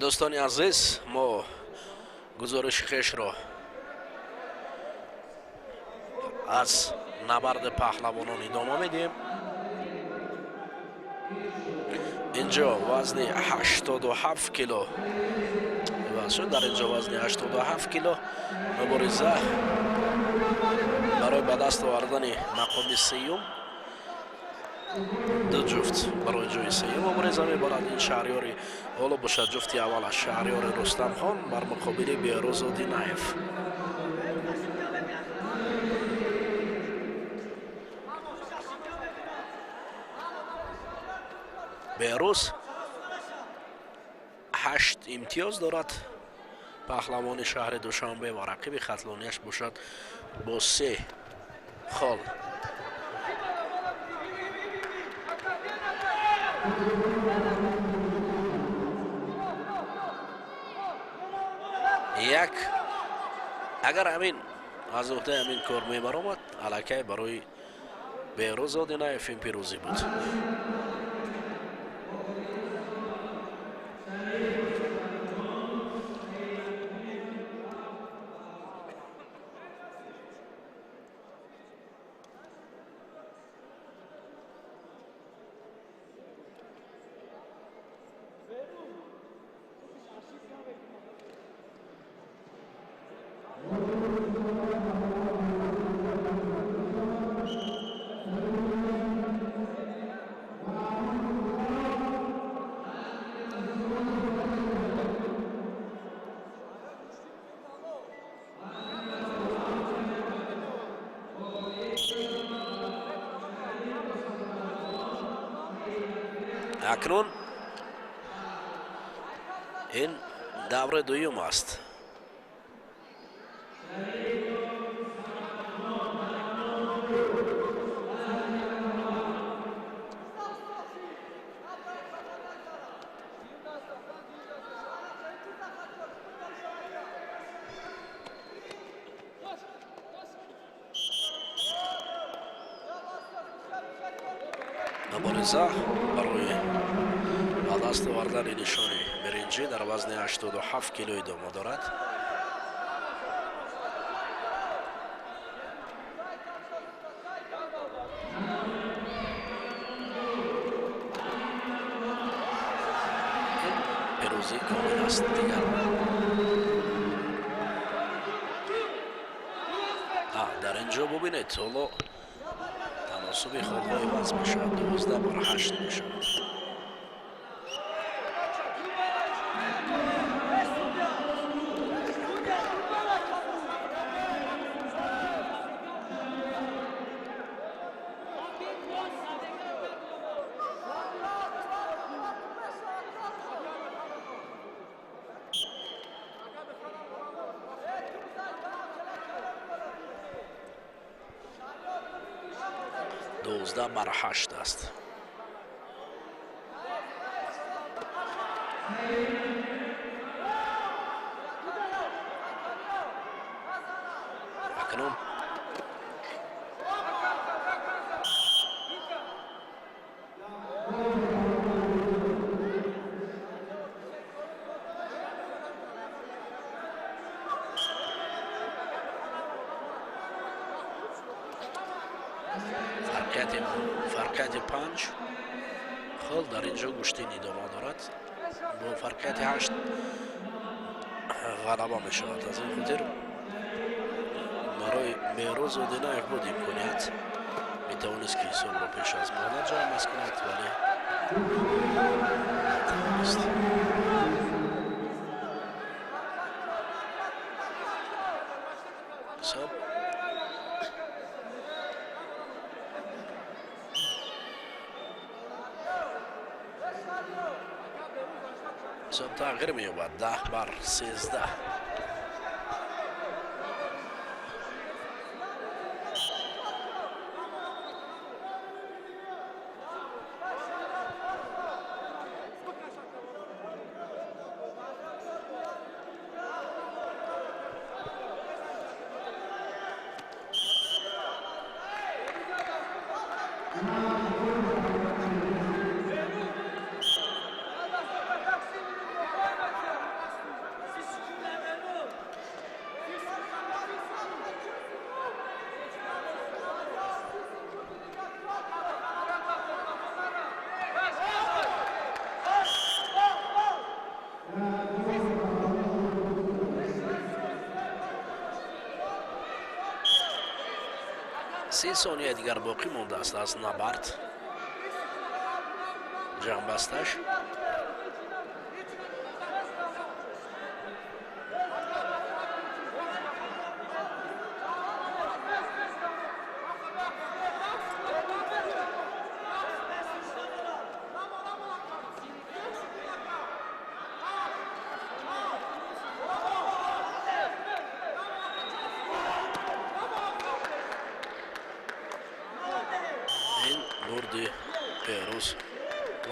Дӯстони азиз, мо гузориши хешро аз набарди паҳлавонон идома медиҳем. Инҷо вазни 87 кило иваз шуд. Дар инҷо вазни 87 кило мубориза барои ба даст овардани мақоми сеюм, ду ҷуфт барои ҷои сеюм мубориза мебарад. Ин Шаҳриёри ҳоло бошад, ҷуфти аввалаш Шаҳриёри Рустамхон бар муқобили Беҳрӯз Одинаев. Беҳрӯз 8 имтиёз дорад, паҳлавони шаҳри Душанбе, ва рақиби хатлонияш бошад бо 3 хол. Як агар ҳамин аз уҳдаи ҳамин кор мебаромад, аллакай барои Беҳрӯз Одинаев ин пирӯзӣ буд. Акнун ин даври дуюм аст. Мубориза барои ба даст овардани нишони биринҷӣ дар вазни 87 кило идома дорад. Ин пирӯзӣ комил аст дигар. Дар ин ҷо бубинед, ҳоло таносуби холҳо иваз мешавад, 12 бар 8 мешавад. 12 бар 8 аст. Акнун фарқияти 5 хол. Дар ин ҷо гӯштин идома дорад, бо фарқияти 8 ғалаба мешавад. Аз ин хотир барои Беҳрӯз Одинаев буд имконият, метавонист, ки ҳисобро пеш аз муҳлат ҷамъбаст кунад, вале натавонист. Ҳисоб тағйир меёбад, 10 бар 13. 30 сония дигар боқӣ мондааст аз набард. Ҷамъбасташ. Ин бурди Беҳрӯз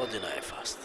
Одинаев аст.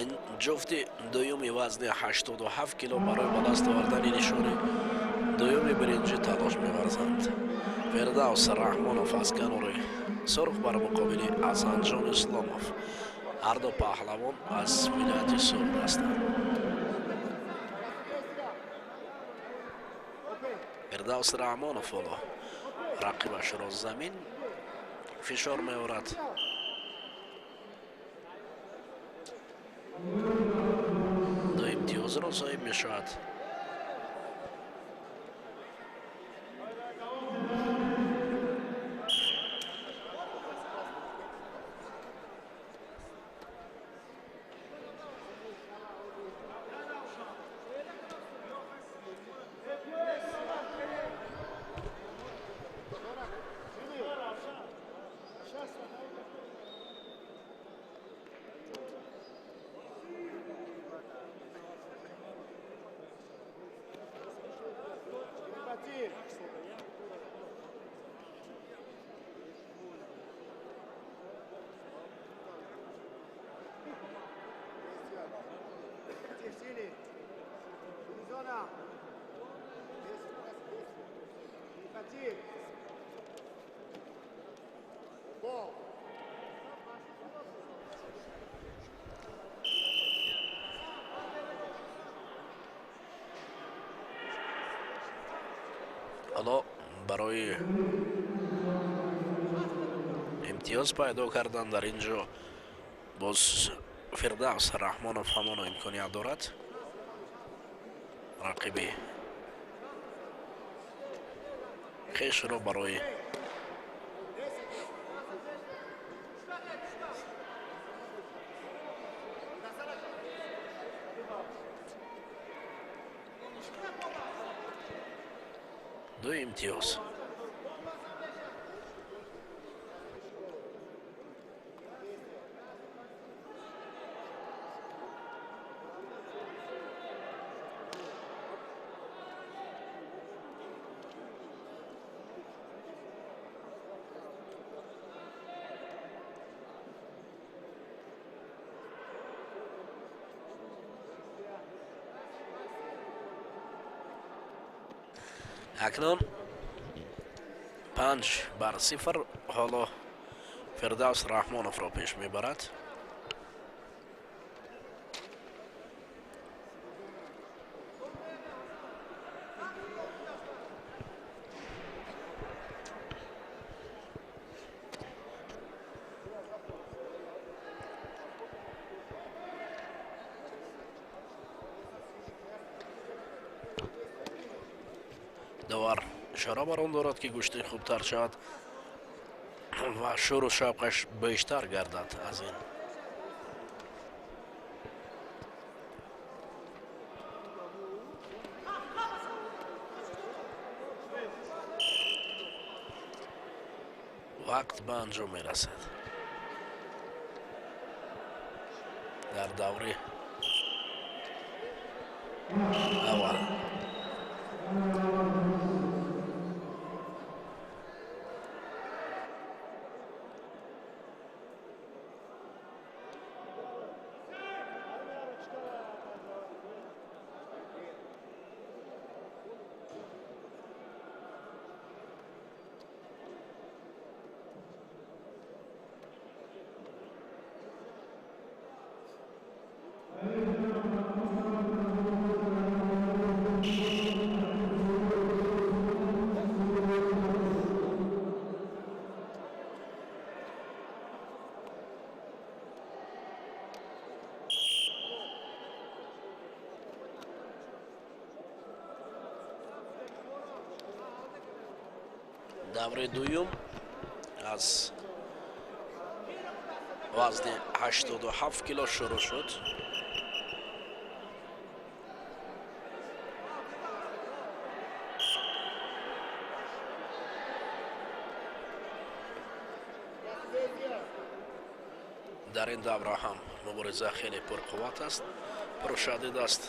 Ин ҷуфти дуюми вазни 87 кило барои ба даст овардани нишони дуюми биринҷӣ талош меварзанд. Фирдавс Раҳмонов аз канори сурх бар муқобили Ҳасанҷон Исломов. Ҳарду паҳлавон аз вилояти Суғд ҳастанд. Фирдавс Раҳмонов ҳоло рақибашро замин фишор меорад. Ду имтиёзро соҳиб мешавад. Ҳоло барои имтиёз пайдо кардан дар ин ҷо боз Фирдавс Раҳмонов ҳамоно имконият дорад. Рақиби Хешро барои ду имтиёз. Акнун 5-0 ҳоло Фирдавс Раҳмоновро пеш мебарад. Довар ишора бар он дорад, ки гӯшти хубтар шавад ва шӯру шавқаш бештар гардад аз ин. Вақт ба анҷом мерасад. Дар даври аввал даври дуюм аз вазни 87 кило шурӯъ шуд. Дар ин давра ҳам мубориза хеле пурқувват аст, пуршадид аст.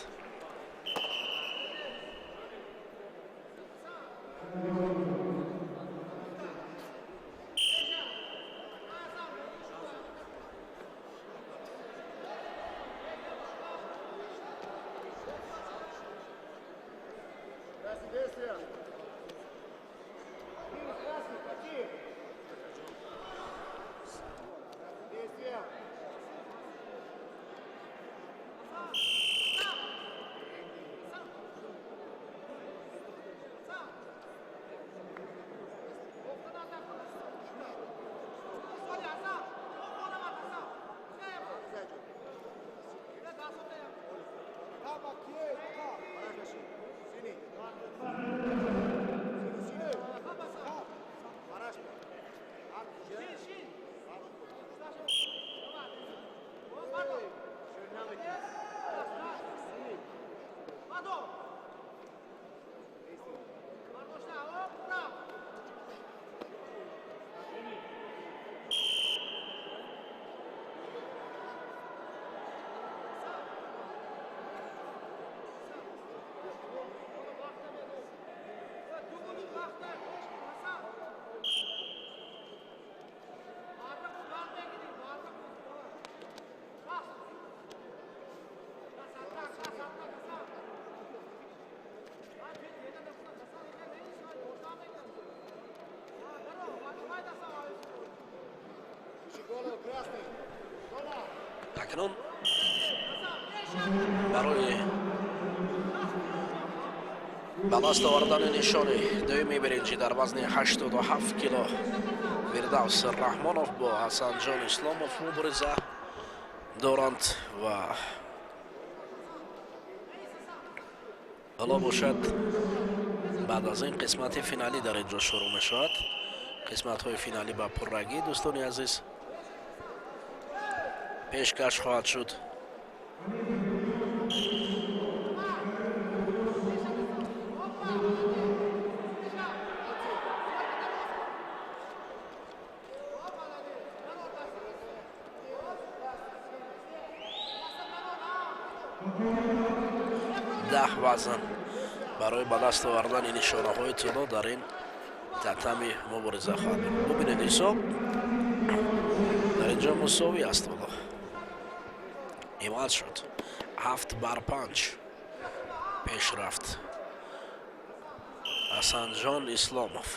Акнун барои ба даст овардани нишони дуюми биринҷӣ дар вазни 87 кило Фирдавс Раҳмонов бо Ҳасанҷон Исломов мубориза доранд ва ҳоло бошад. Баъд аз ин қисмати финалӣ дар ин ҷо шурӯъ мешавад. Қисматҳои финалӣ ба пуррагӣ, дӯстони азиз, пешкаш хоҳад шуд. Даҳ вазн барои ба даст овардани нишонаҳои тилло дар ин татами мубориза хоҳад буд. Бубинед, ҳисоб дар ин ҷо мусовӣ аст, ҳоло иваз шуд, 7-5 пеш рафт Ҳасанҷон Исломов.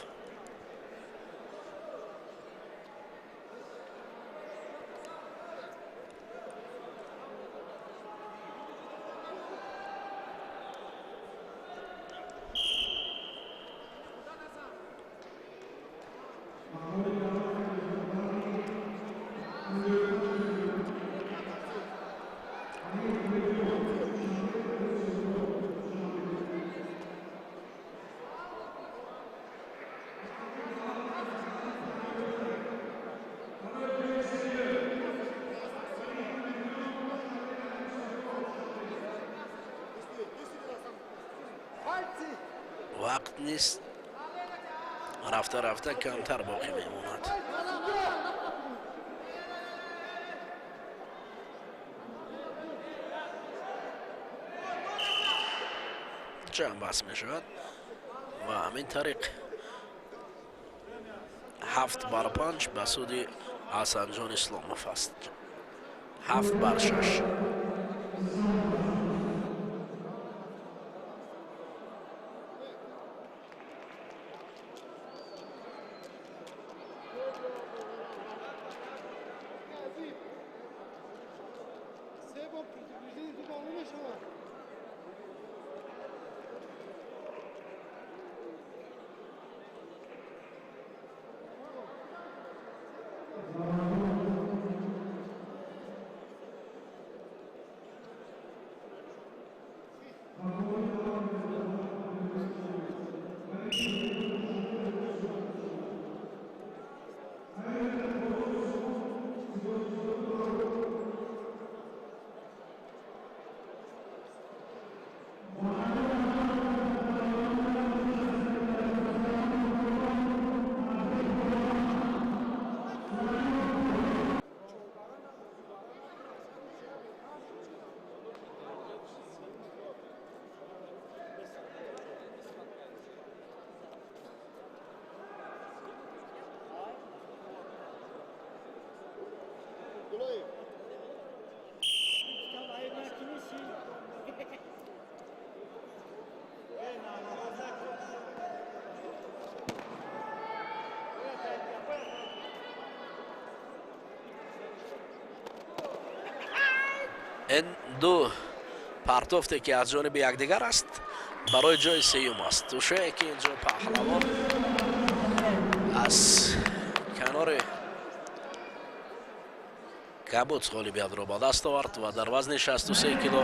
Вақт нест, рафта рафта камтар боқӣ мемонад. Ҷамъ бас мешавад ва ҳамин тариқ 7-5 ба суди Ҳасанҷон Исломов аст, 7-6. Ин ду партофте, ки аз ҷониби якдигар аст, барои ҷои сеюм аст. Тӯшае, ки инҷо паҳлавон аз канори кабуд ғолибиятро ба даст овард ва дар вазни 63 кило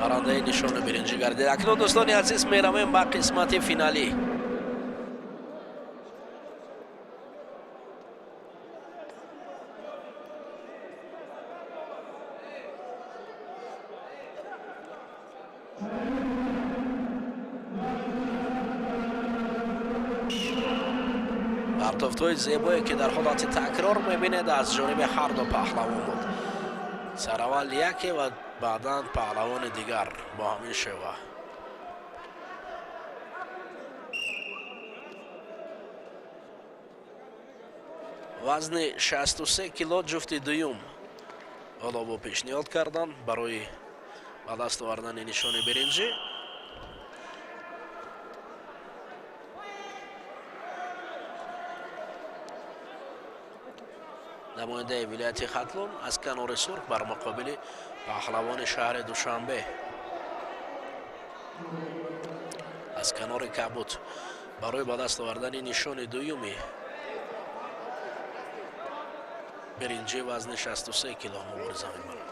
барандаи нишони биринҷӣ гардид. Акнун, дӯстони азиз, меравем ба қисмати финалӣ. Партофтҳои зебое, ки дар ҳолати такрор мебинед, аз ҷониби ҳарду паҳлавон буд. Сараввал яке ва баъдан паҳлавони дигар бо ҳамин шева. Вазни 63 кило ҷуфти дуюм ҳоло бо пешниҳод кардан барои ба даст овардани нишони биринҷӣ. Намояндаи вилояти Хатлон аз канори сурх бар муқобили паҳлавони шаҳри Душанбе аз канори кабуд барои ба даст овардани нишони дуюми биринҷӣ вазни 63 кило мубориза мебаранд.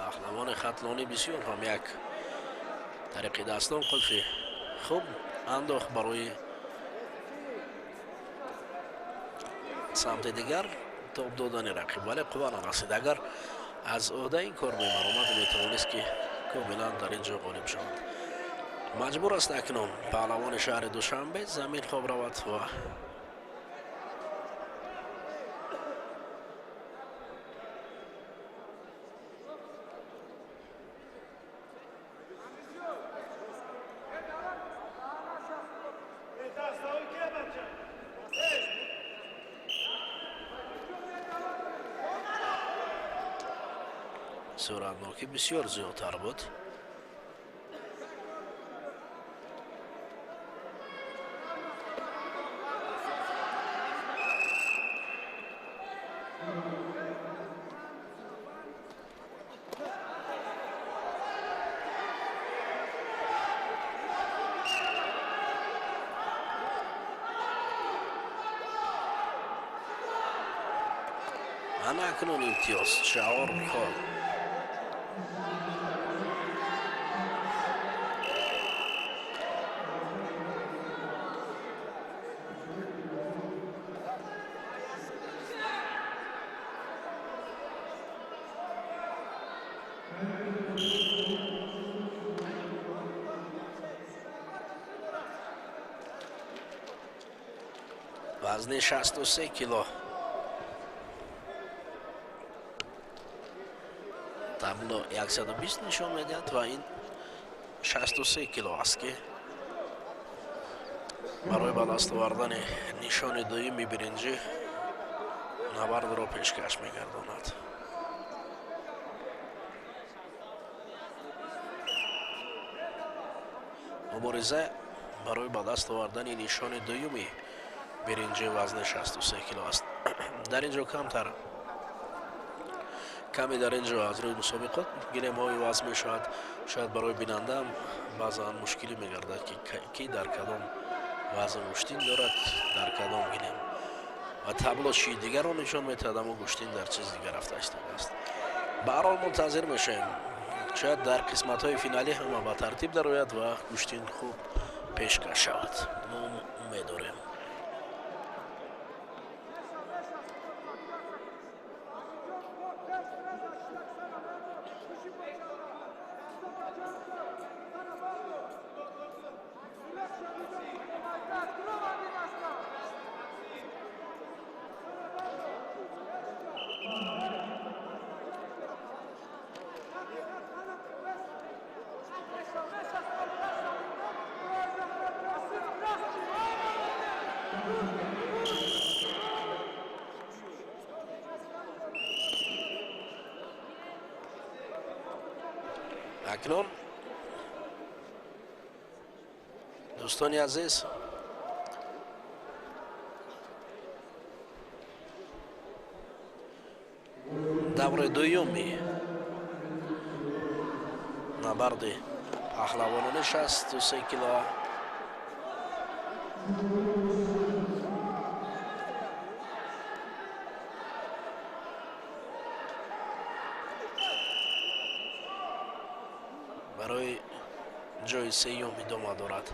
Паҳлавони хатлонӣ бисёр ҳам як тариқи дастон қулфи хуб андохт барои самти дигар тоб додани рақиб, вале қувва нарасид. Агар аз ӯҳда ин кор мебаромад, метавонист, ки комилан дар ин ҷо ғолиб шавад. Маҷбур аст акнун паҳлавони шаҳри Душанбе замин хоб равад ва суратнокӣ бисёр зиёдтар буд. Ана акнун имтиёз чаҳор хол. Вазни 63 кило табло 120 нишон медиҳад ва ин 63 кило аст, ки барои ба даст овардани нишони дуюми биринҷӣ набардро пешкаш мегардонад. Мубориза барои ба даст овардани нишони дуюми биринҷи вазни 63 кило аст. Дар ин ҷо камтар каме дар ин ҷо аз рӯи мусобиқот гилемҳои вазн мешавад. Шояд барои бинандаам баъзан мушкилӣ мегардад, ки ки дар кадом вазн гӯштин дорад, дар кадом гилем, ва табло чии дигарро нишон метиҳад, аммо гӯштин дар чизи дигар рафта истодааст. Ба ҳар ҳол, мунтазир мешавем, шояд дар қисматҳои финалӣ ҳама ба тартиб дарояд ва гӯштин хуб пешкаш шавад. Мо умед дорем. Акнун, дӯстони азиз, даври дуюми набарди паҳлавонони 63 кило барои ҷои сеюм идома дорад.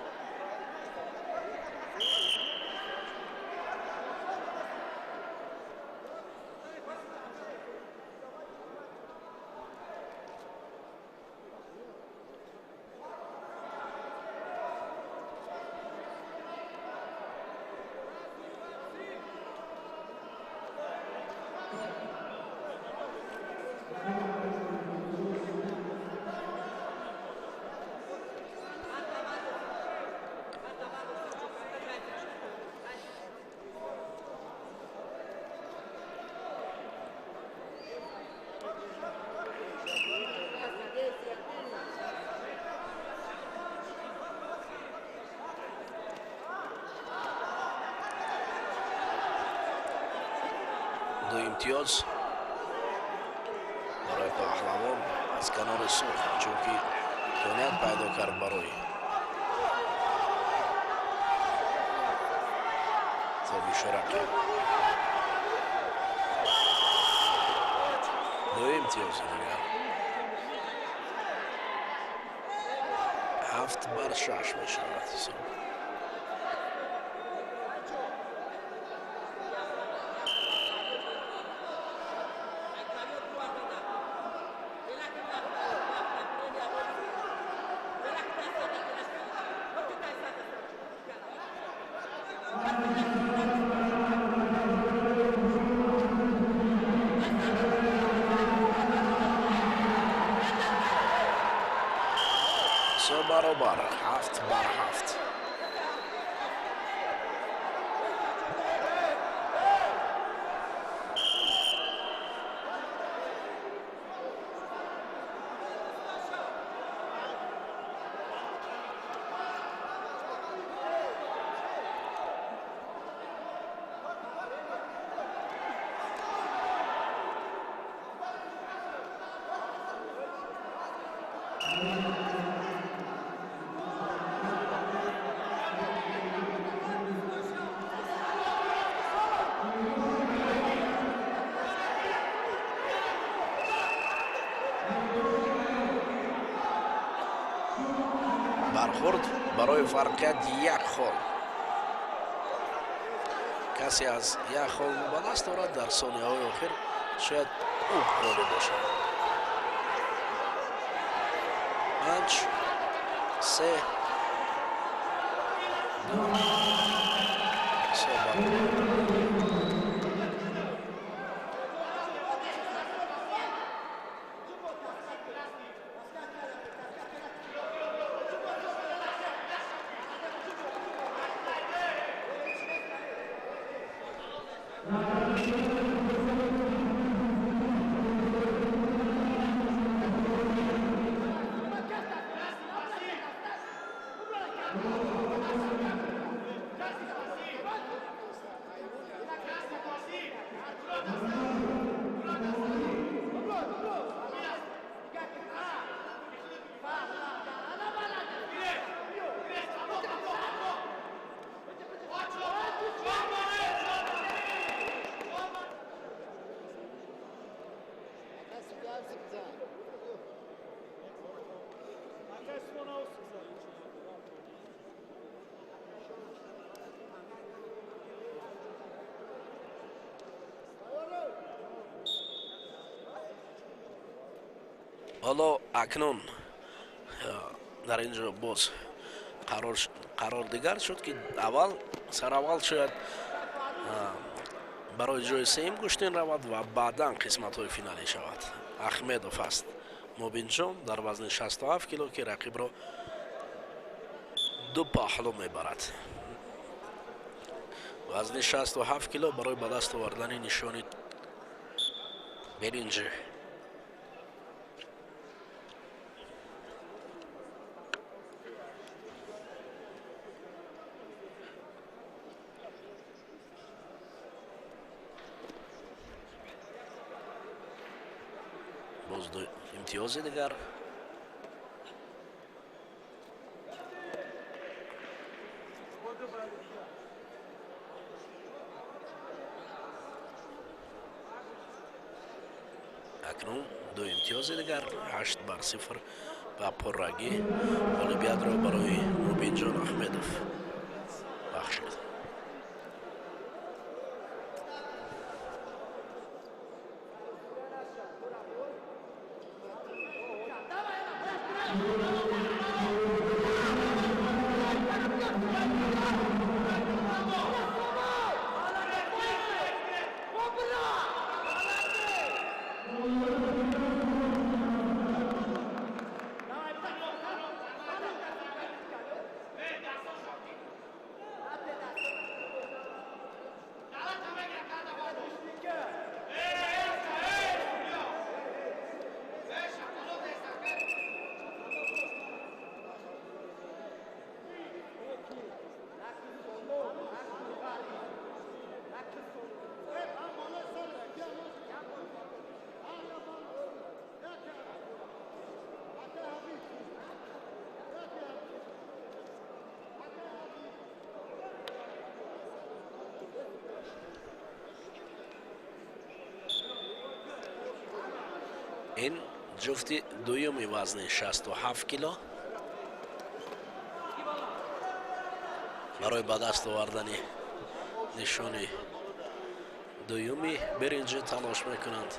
Ду имтиёз барои паҳлавон аз канори сурх, чунки имконият пайдо кард барои тобиши рақиб. Ду имтиёзи дигар. 7-6 мешавад ҳисоб. Ҳисоб баробар, 7-7. Бархӯрд барои фарқият як хол. Касе аз як хол ба даст орад, дар сонияҳои охир шояд ӯ ғолиб бошад. 5, 3, 2, ҳисоб баробар. Ҳоло акнун дар ин ҷо боз қарор дигар шуд, ки аввал сараввал шояд барои ҷои сеюм гӯштин равад ва баъдан қисматҳои финалӣ шавад. Ахмедов аст Мубинҷон дар вазни 67 кило, ки рақибро ду паҳлӯ мебарад. Вазни 67 кило барои ба даст овардани нишони биринҷӣ. Боз ду имтиёзи дигар. Акнун ду имтиёзи дигар, 8-0 ба пуррагӣ ғолибиятро барои Мубинҷон Ахмедов бахшид. Ин ҷуфти дуюми вазни 67 кило. Барои ба даст овардани нишони дуюми биринҷӣ талош мекунанд.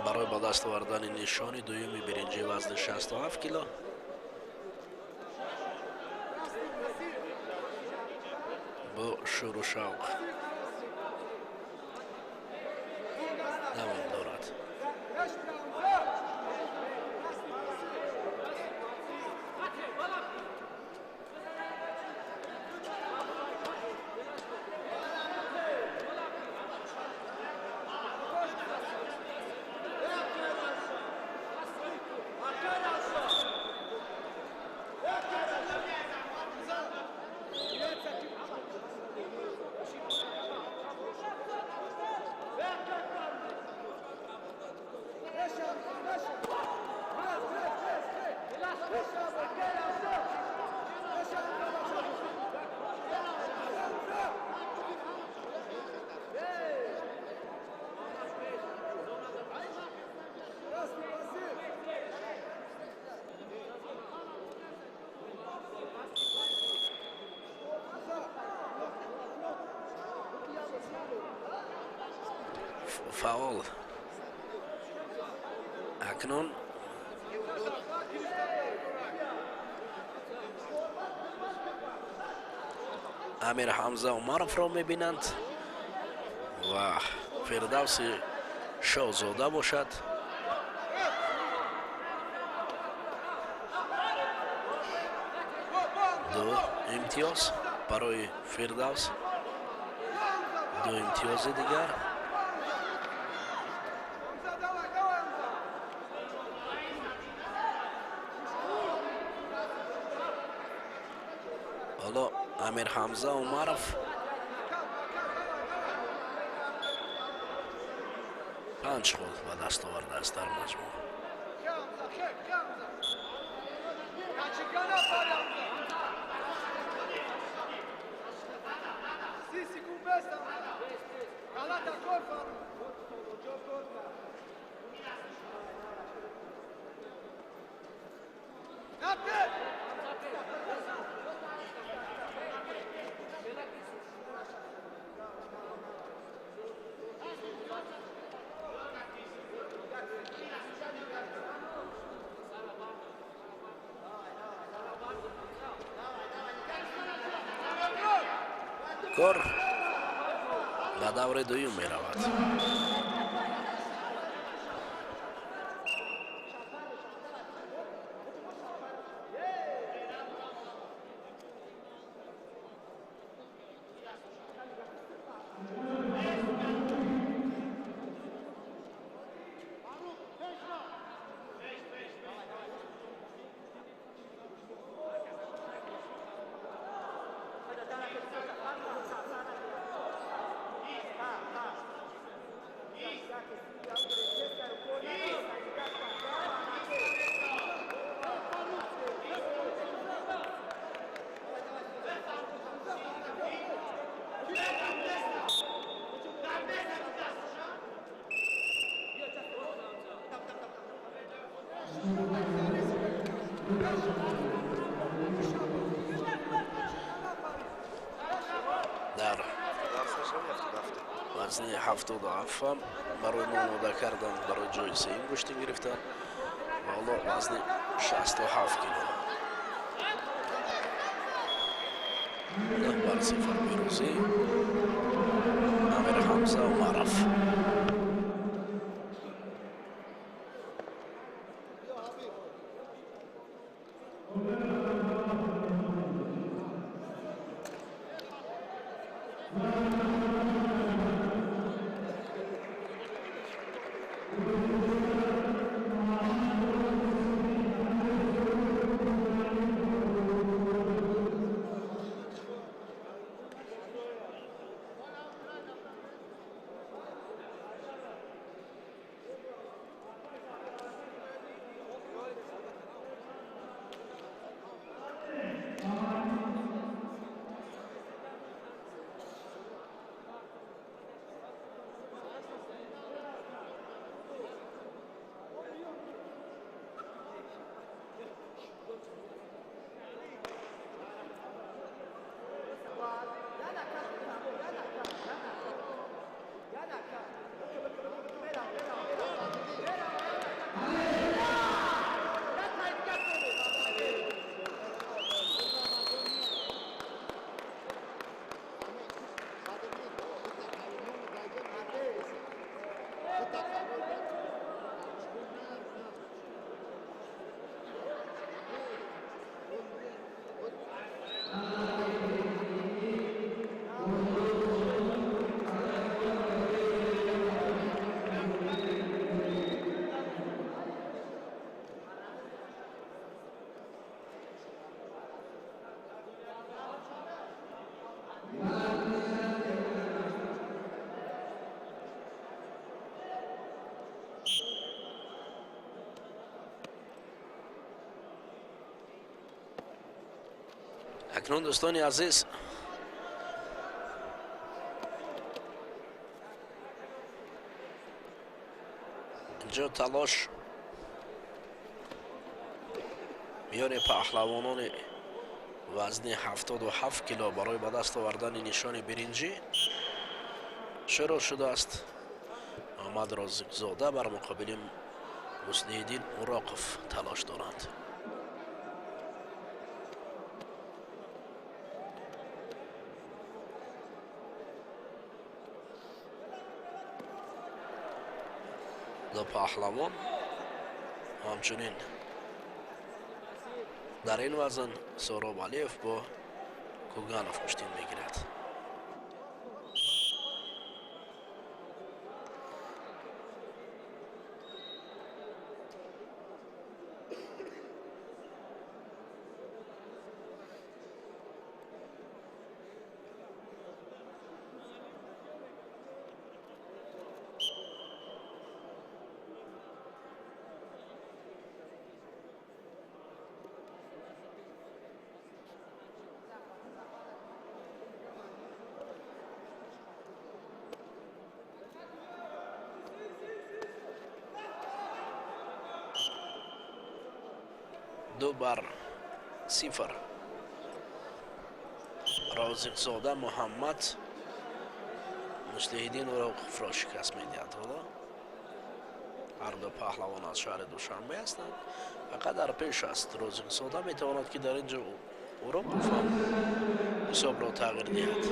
Барои ба даст овардани нишони дуюми биринҷи вазни 67 кило бо шӯру шавқ давом дорад. Фаол. Акнун Амир Ҳамза Умаровро мебинанд ва Фирдавси Шоҳзода бошад. Ду имтиёз барои Фирдавс, ду имтиёзи дигар. Ҳоло Амир Ҳамза Умаров 5 хол ба даст овардааст дар маҷмӯъ. Кор ба даври дуюм меравад. Дар вазни 77 барои мо омода карданд, барои ҷои сеюм гӯштин гирифтанд ва ҳоло вазни 67 кило. 9-0 пирӯзӣ Амир Ҳамза Умаров. Акнун, дӯстони азиз, инҷо талош миёни паҳлавонони вазни 77 кило барои ба даст овардани нишони биринҷӣ шурӯъ шудааст. Муҳаммад Розиқзода бар муқобили Муслиҳиддин Уроқов талош доранд. Ду паҳлавон ҳамчунин дар ин вазн Соҳроб Алиев бо Куганов куштин мегирад. 2-0 Розиқзода Муҳаммад Муслиҳиддин Уроқовро шикаст медиҳад. Ҳоло ҳар ду паҳлавон аз шаҳри Душанбе ҳастанд. Фақат дар пеш аст Розиқзода, метавонад ки дар ин ҷо Уроқов ҳам ҳисобро тағйир диҳад.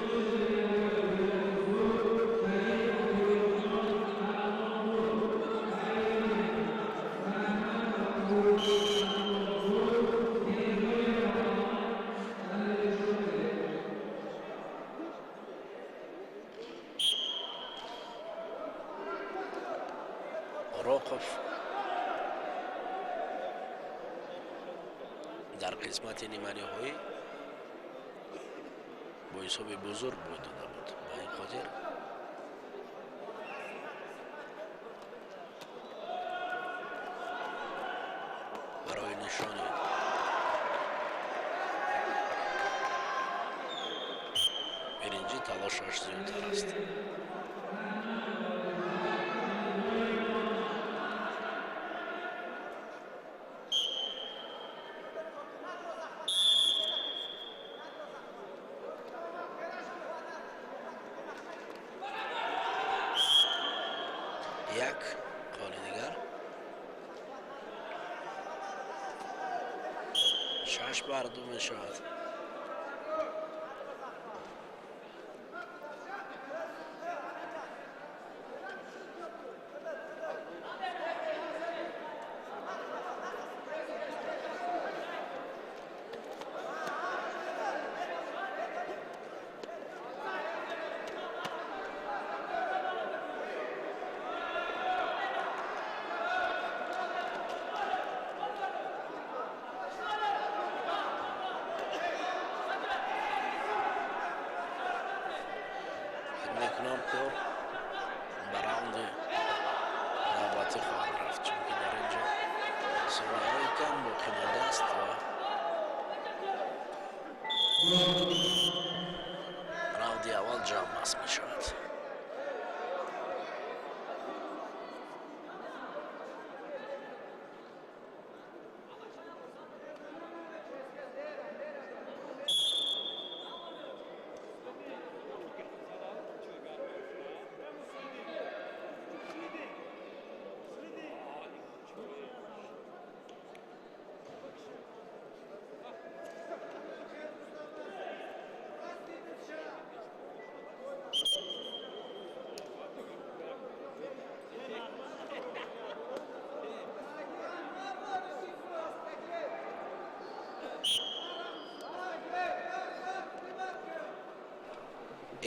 Уроқов дар қисмати ниманиҳоӣ бо ҳисоби бузург бой дода буд. Ба ин хотир барои нишони биринҷӣ талошаш зиёдтар аст. Як қоли дигар, 6-2 мешавад. мекунам, кор ба раунди навбатӣ хоҳад рафт, чунки дар ин ҷо сонияҳои кам боқӣ мондааст ва раунди аввал ҷамъбаст мешавад.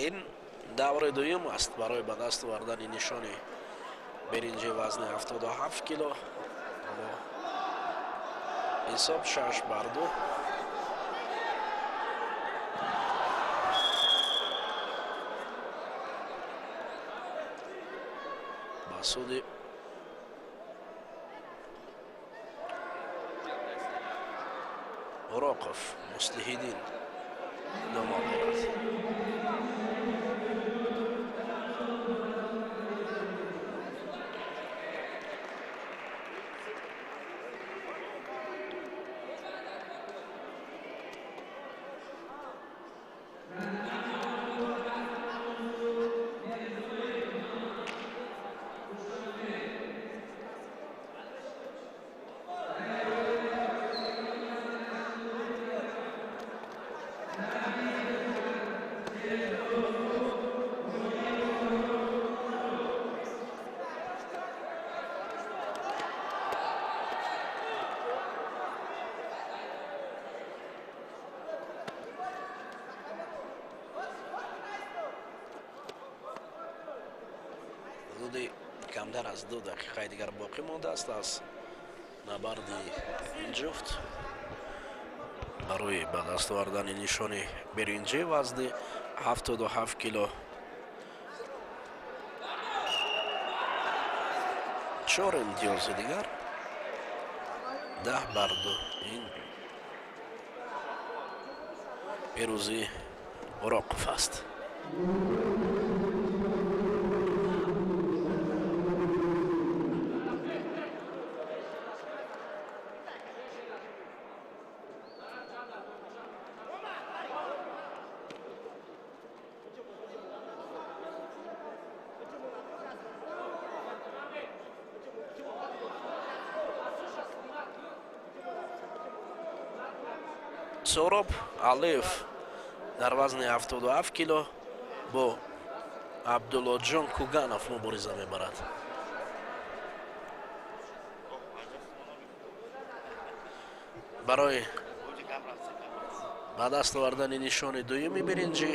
Ин даври дуюм аст барои ба даст овардани нишони биринҷи вазни 77 кило. Ҳоло ҳисоб 6-2. Ба суди Уроқов Муслиҳиддин. Идома дорад. Ҳудуди камтар аз 2 дақиқаи дигар боқӣ мондааст аз набарди ин ҷуфт барои ба даст овардани нишони биринҷӣ вазни 77 кило. 4 имтиёзи дигар, 10-2. Ин пирӯзии Уроқов аст. Сӯҳроб Алиев дар вазни 77 кило бо Абдуллоҷон Куганов мубориза мебарад. Барои ба даст овардани нишони дуюми биринҷӣ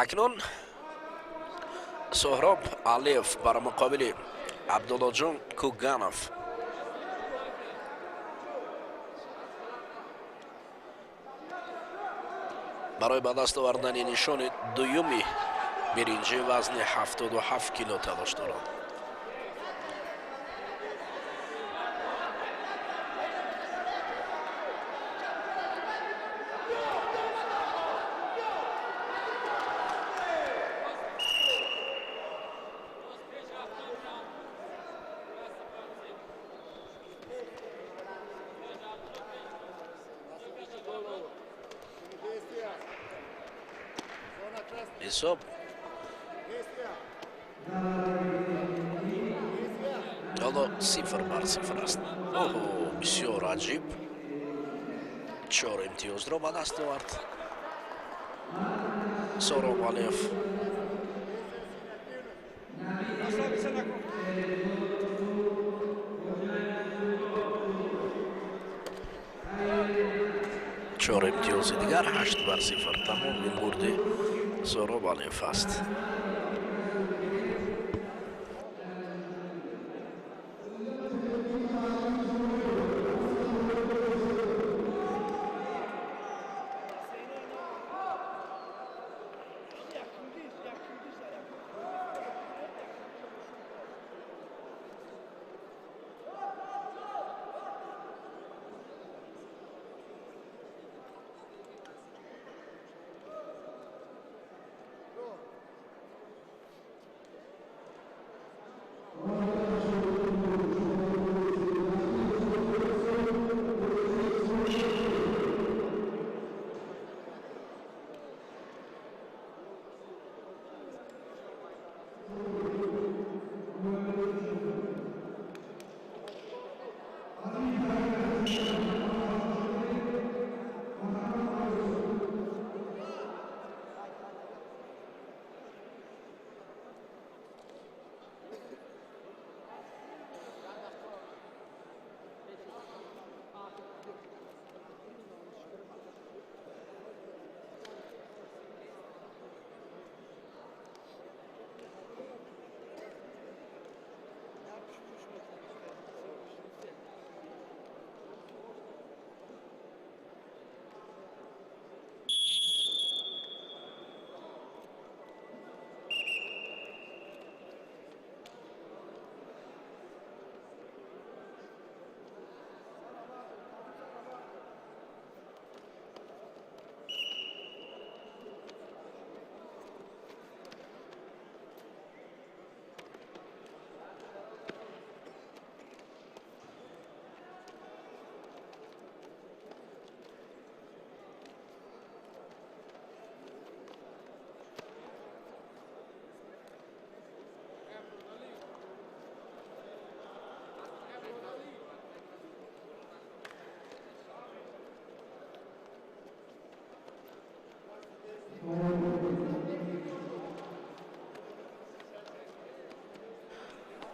акнун Соҳроб Алиев бар муқобили Абдуллоҷон Куганов. Барои ба даст овардани нишони дуюми биринҷӣ вазни 77 кило талош доранд. Ҳисоб ҳоло 0-0 аст. Оҳо, бисёр аҷиб, 4 имтиёзро ба даст овард Соҳроб Алиев. 4 имтиёзи дигар, 8-0. Тамом, ин бурди Соҳроб Алиев аст.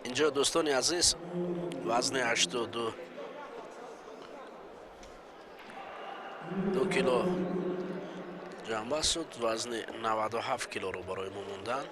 Инҷо, дӯстони азиз, вазни 82 кило ҷамъбаст шуд, вазни 97 килоро барои мо монданд.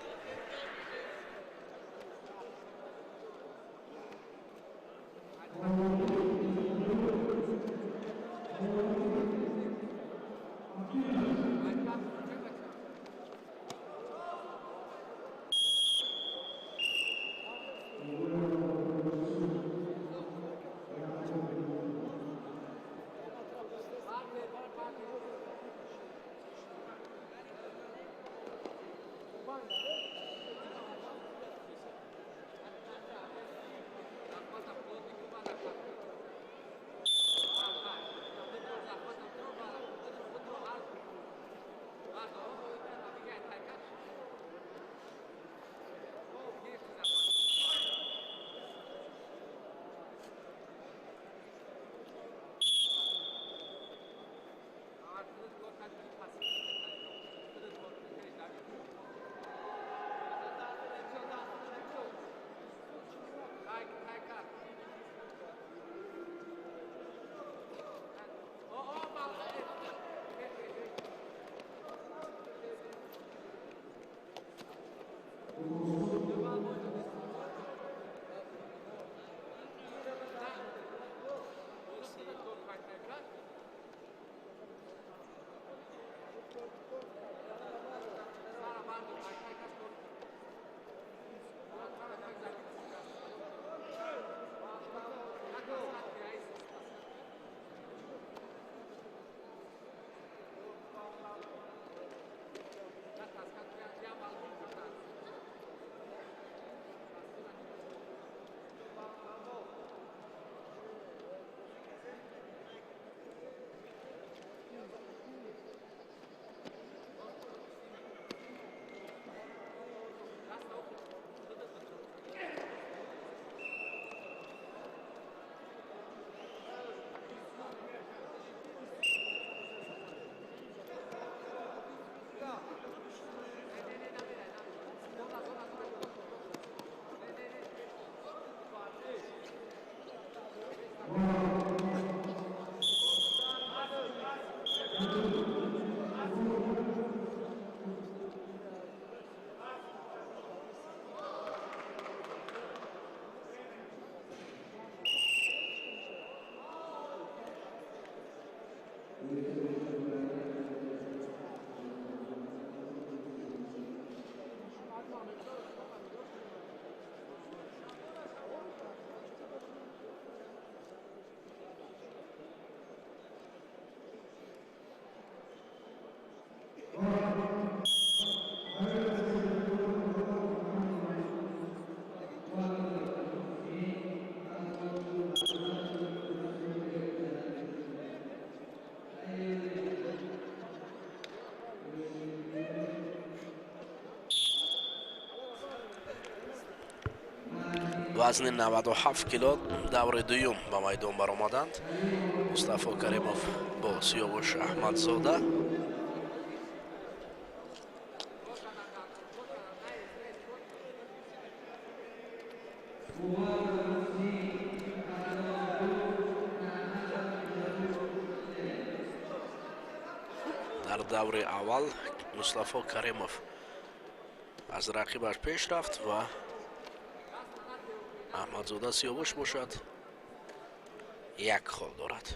Вазни 97 кило даври дуюм ба майдон баромаданд. Мустафо Каримов бо Сиёвуш Аҳмадзода. Дар даври аввал Мустафо Каримов аз рақибаш пеш рафт ва Аҳмадзода Сиёвуш бошад як хол дорад.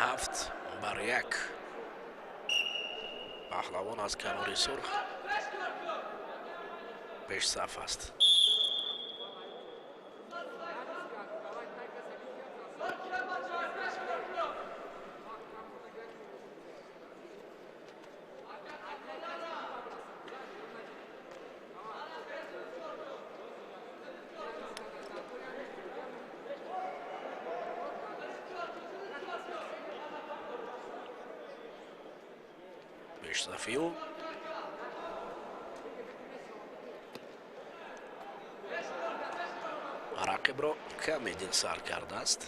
7-1. Паҳлавон аз канори сурх пешсаф аст. Пешсафи ӯ рақибро каме дилсар кардааст.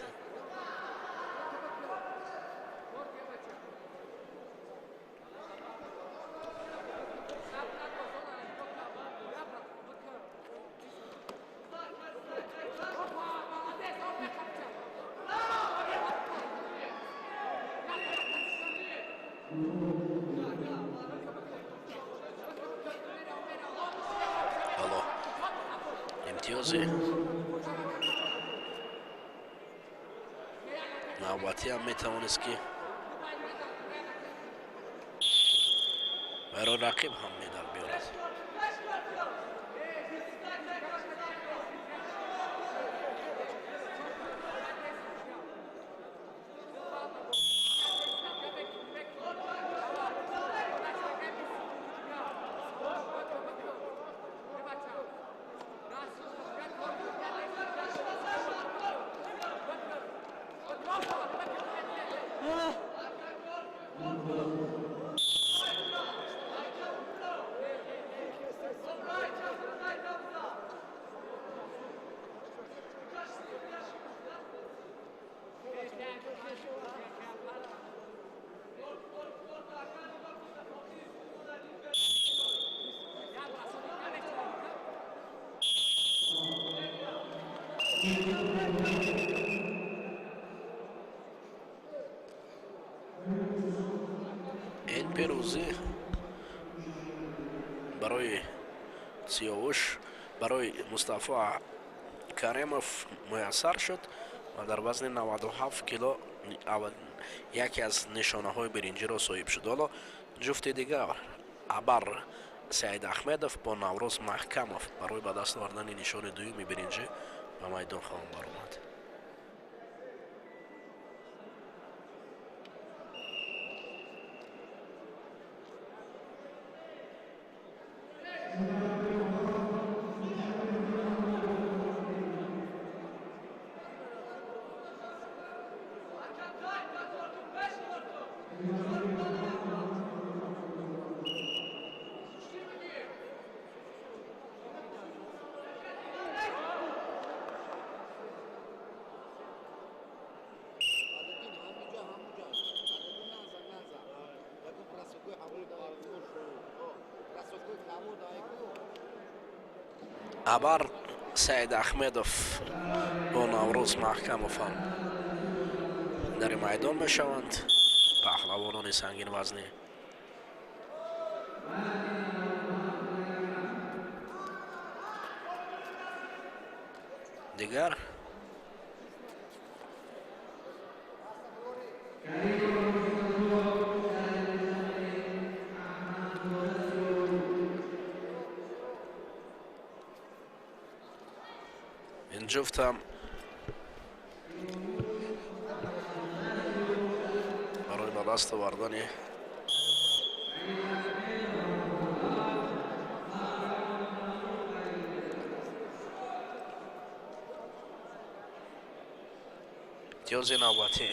Ҳоло имтиёзи навбатиам метавонист, ки барои рақиб ҳам медал биёрад. Ин пирӯзӣ барои Сиёвуш, барои Мустафо Каримов муяссар шуд ва дар вазни 97 кило яке аз нишонаҳои биринҷиро соҳиб шуд. Ҳоло ҷуфти дигар, Абар Саид Аҳмедов бо Наврӯз Маҳкамов, барои ба даст овардани нишони дуюми биринҷӣ ба майдон хоҳанд баромад. Абар Саид Аҳмедов бо Наврӯз Маҳкамов ҳам дар майдон мешаванд, паҳлавонони сангинвазнӣ. Дигар ин ҷуфтам барои ба даст овардани имтиёзи навбатӣ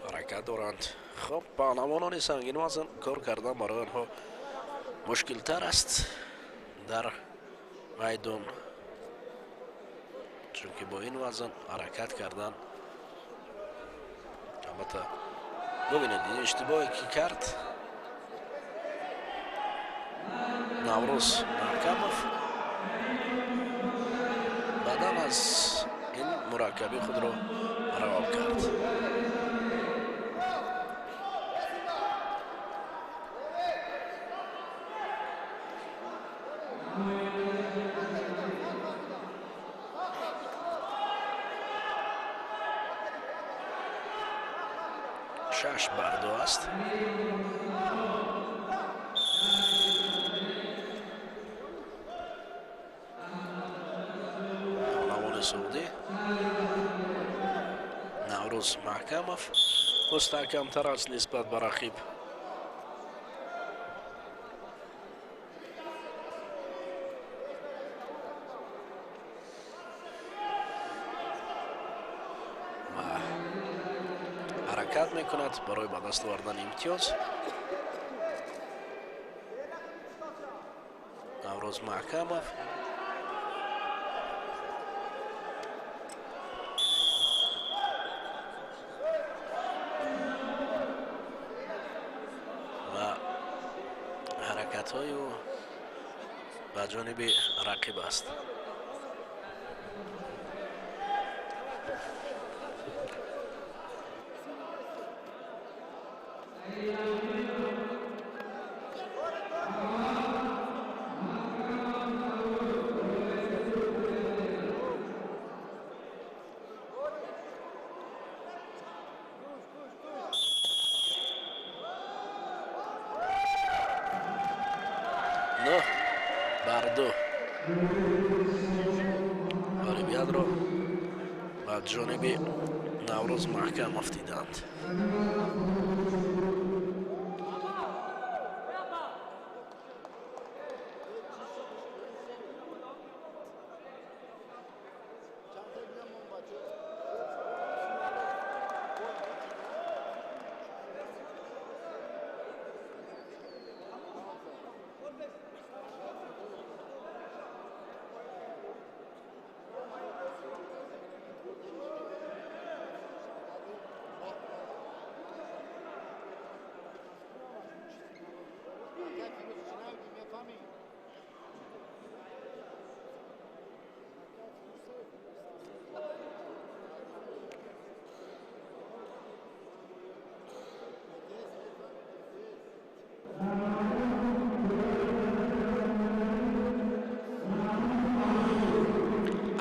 ҳаракат доранд. Хуб, паҳлавонони сангинвазн кор кардан барои онҳо мушкилтар аст дар майдон, чунки бо ин вазн ҳаракат кардан, албатта, бубинед, ин иштибоҳе ки кард Наврӯз Маҳкамов, баъдан аз ин мураккабӣ худро раво кард. 6-2 аст. Паҳлавони суғдӣ Наврӯз Маҳкамов мустаҳкамтар аст нисбат ба рақиб. Ва ҳаракат мекунад барои ба даст овардани имтиёз. Наврӯз Маҳкамов ва ҳаракатҳои ӯ ба ҷониби рақиб аст. 9-2 ғолибиятро ба ҷониби Наврӯз Маҳкамов диданд.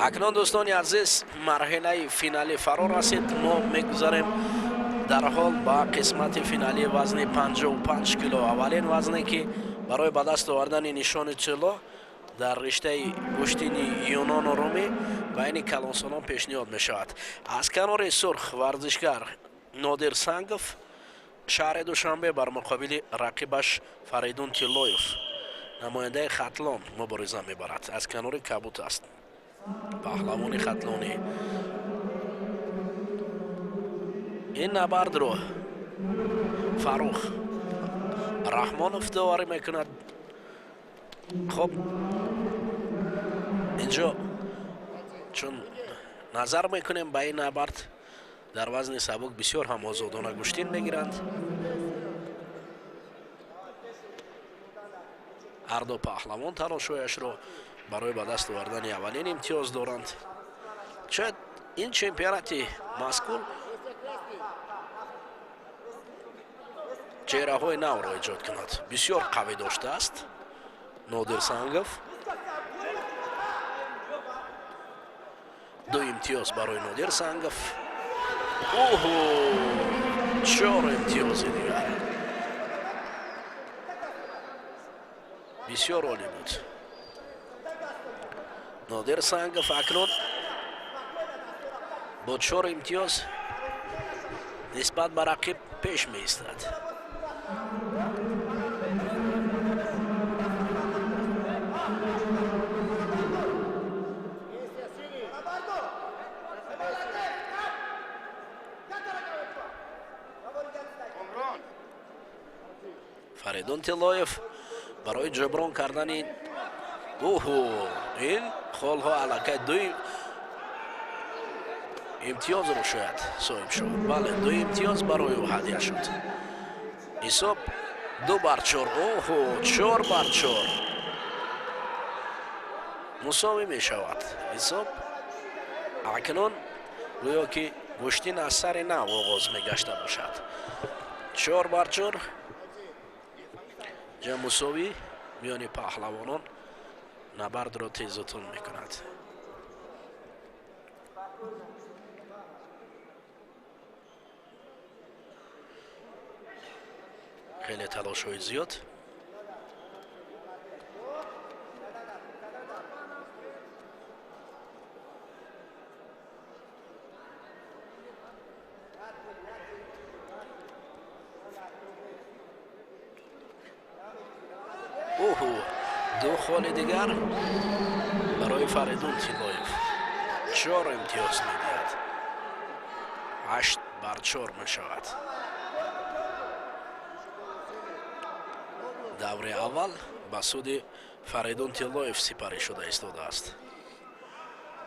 Акнун, дӯстони азиз, марҳилаи финалӣ фаро расид. Мо мегузарем дарҳол ба қисмати финалии вазни 55 кило, аввалин вазне, ки барои ба даст овардани нишони тилло дар риштаи гӯштини юнону румӣ байни калонсолон пешниҳод мешавад. Аз канори сурх варзишгар Нодир Сангов, шаҳри Душанбе, бар муқобили рақибаш Фаридун Тиллоев, намояндаи Хатлон, мубориза мебарад. Аз канори кабут аст паҳлавони хатлонӣ. Ин набардро Фаррух Раҳмонов доварӣ мекунад. Хуб, инҷо чун назар мекунем ба ин набард, дар вазни сабук бисёр ҳам озодона гӯштин мегиранд ҳарду паҳлавон. Талошҳояшро барои ба даст овардани аввалин имтиёз доранд. Шояд ин чемпионати мазкур чеҳраҳои навро эҷод кунад. Бисёр қавӣ доштааст Нодир Сангов. Ду имтиёз барои Нодир Сангов. Оҳо, чор имтиёзи дигар, бисёр олӣ буд. Нодир Сангов акнун бо чор имтиёз нисбат ба рақиб пеш меистад. Фаридун Тиллоев барои ҷуброн кардани уҳу ин холҳо аллакай ду имтиёзро шояд соҳиб шуд. Бале, ду имтиёз барои ӯ ҳадя шуд. Ҳисоб 2-4. Оҳо, 4-4, мусовӣ мешавад ҳисоб. Акнун гӯё ки гӯштин аз сари нав оғоз мегашта бошад. 4-4 ҷа мусовӣ миёни паҳлавонон. Набардро тезу тунд мекунад. Хеле талошҳои зиёд. Оҳу, ду холи дигар барои Фаридун Тиллоев. 4 имтиёз медиҳад. 8-4 мешавад. Даври аввал ба суди Фаридун Тиллоев сипарӣ шуда истодааст.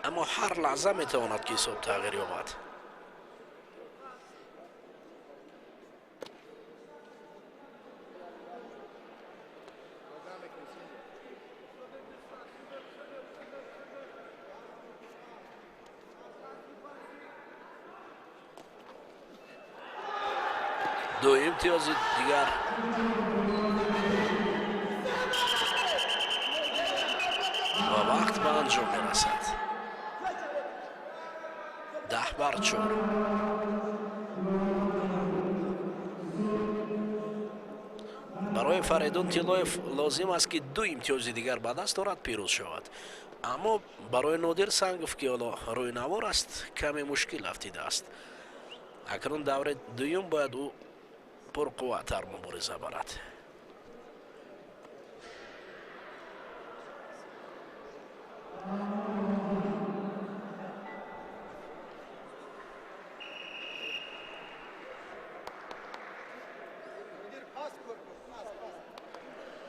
Аммо ҳар лаҳза метавонад ки ҳисоб тағйир ёбад. Ду имтиёзи дигар ва вақт ба анҷом мерасад. 10-4. Барои Фаридун Тиллоев лозим аст, ки ду имтиёзи дигар ба даст орад, пирӯз шавад. Аммо барои Нодир Сангов, ки ҳоло рӯи навор аст, каме мушкил афтидааст. Акнун даври дуюм бояд ӯ пурқувваттар мубориза барад.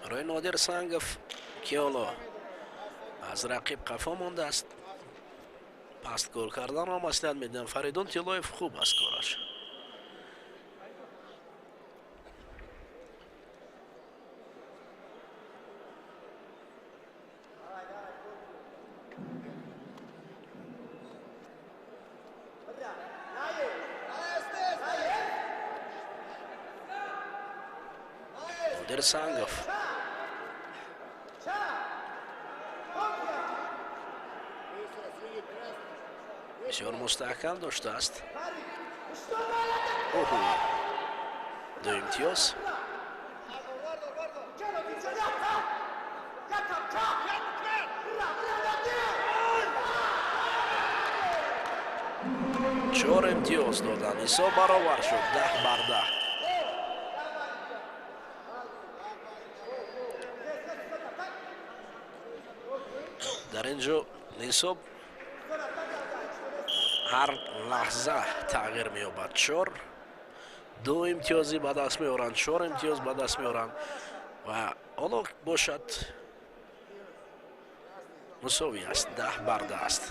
Барои Нодир Сангов, ки ҳоло аз рақиб қафо мондааст, пасткор карданро маслиҳат медиҳам. Фаридун Тиллоев хуб аст кораш. Нодир Сангов бисёр мустаҳкам доштааст. Оҳу, ду имтиёз. Чор имтиёз додан. Ҳисоб баробар шуд, 10-10. Дар ин ҷо ҳисоб ҳар лаҳза тағйир меёбад. 4-2 имтиёзӣ ба даст меоранд, 4 имтиёз ба даст меоранд ва ҳоло бошад мусовӣ аст, 10-10 аст.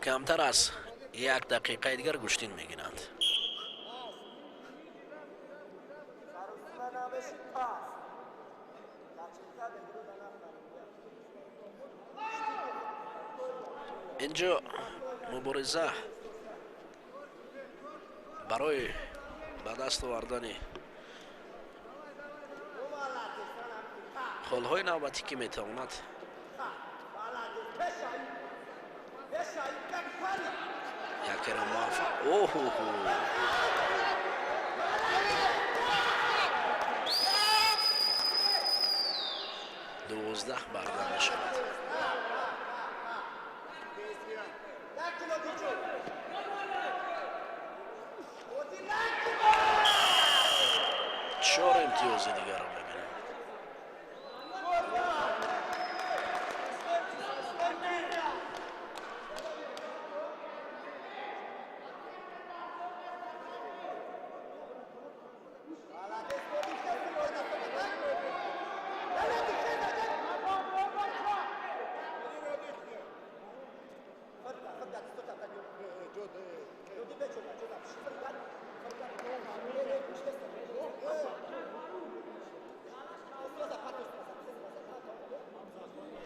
Камтар аз як дақиқаи дигар гӯштин мегиранд. Инҷо мубориза барои ба даст овардани холҳои навбатӣ, ки метавонад Якеро муваффақ. Оҳу, 12 бар 10 мешавад. Чор имтиёзи дигарро мебинем.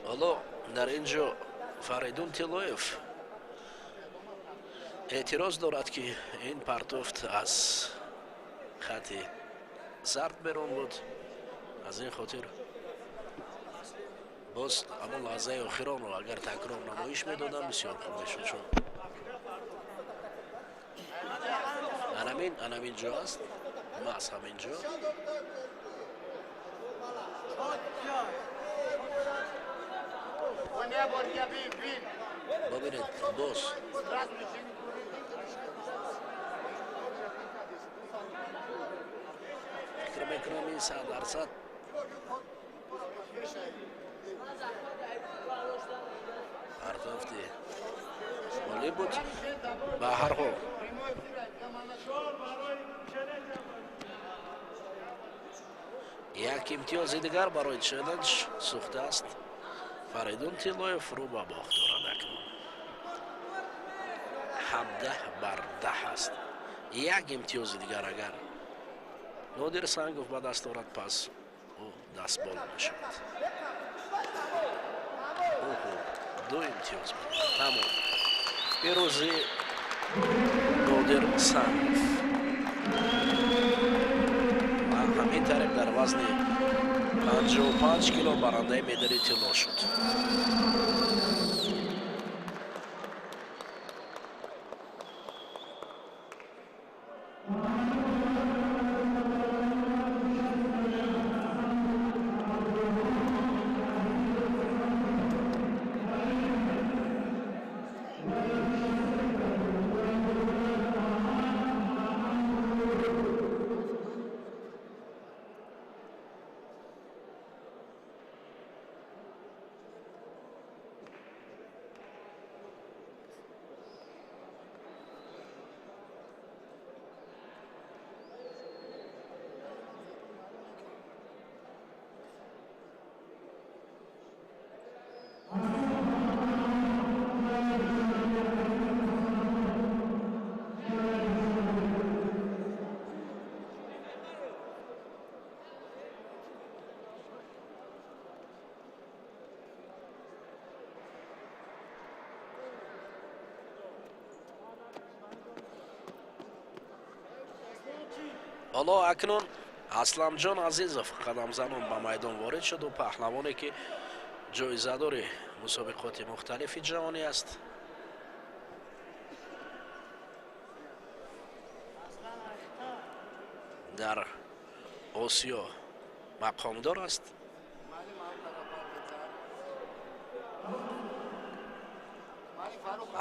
Ҳоло дар ин ҷо Фаридун Тиллоев эътироз дорад, ки ин партофт аз хати зард берун буд. Аз ин хотир боз ҳамон лаҳзаи охиронро агар такрор намоиш медодам, бисёр хуб мешуд, чун анамин ҷо аст, маҳз ҳамин ҷо. Бибинед, боз фикр мекунам, ин 100% партофти олӣ буд. Ба ҳар ҳол, як имтиёзи дигар барои челлендж сӯхтааст. Фаридун Тиллоев рӯ ба бохт дорад. Акнун 17 бар 10 аст. Як имтиёзи дигар агар Нодир Сангов ба даст орад, пас ӯ дастболо мешавад. Ду имтиёз, тамом, пирӯзи Нодир Сангов ва ҳамин тариқ дар вазни 55 кило барандаи медали тилло шуд. Ҳоло акнун Асламҷон Азизов қадамзанон ба майдон ворид шуду, паҳлавоне, ки ҷоизадори мусобиқоти мухталифи ҷаҳонӣ аст. Дар Осиё мақомдор аст.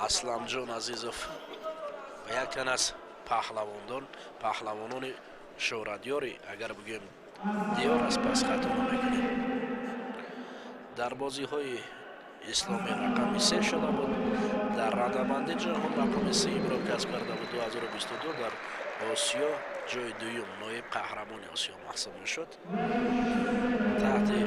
Асламҷон Азизов ва яке аз паҳлавонони шӯҳратёри, агар бигӯем, диёр аст, пас хато намекунем. Дар бозиҳои исломӣ рақами се шуда буд, дар радабанди ҷаҳон мақоми сеюмро касб карда буд. 2022 дар Осиё ҷои дуюм, ноиб қаҳрамони Осиё маҳсуб мешуд. Таҳти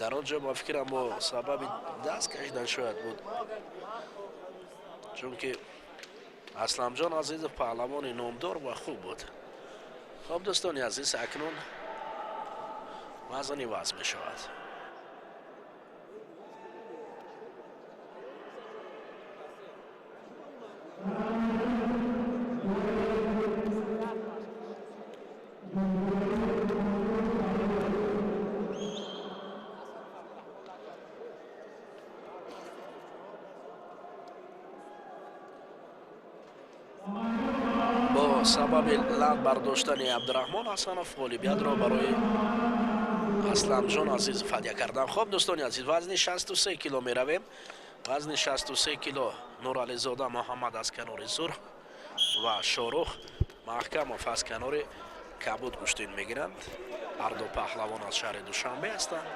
Дар он ҷо, ба фикрам, бо сабаби даст кашидан шояд буд, чунки Асламҷон Азизов паҳлавони номдор ва хуб буд. Хоб, дӯстони азиз, акнун вазн иваз мешавад. Бо сабаби лат бардоштани Абдураҳмон Ҳасанов ғолибиятро барои Асламҷон Азизов ҳадя кардан. Хоб, дӯстони азиз, вазни 63 кило меравем. Вазни 63 кило Нурализода Муҳаммад аз канори сурх ва Шорух Маҳкамов аз канори кабуд гӯштин мегиранд. Ҳарду паҳлавон аз шаҳри Душанбе ҳастанд.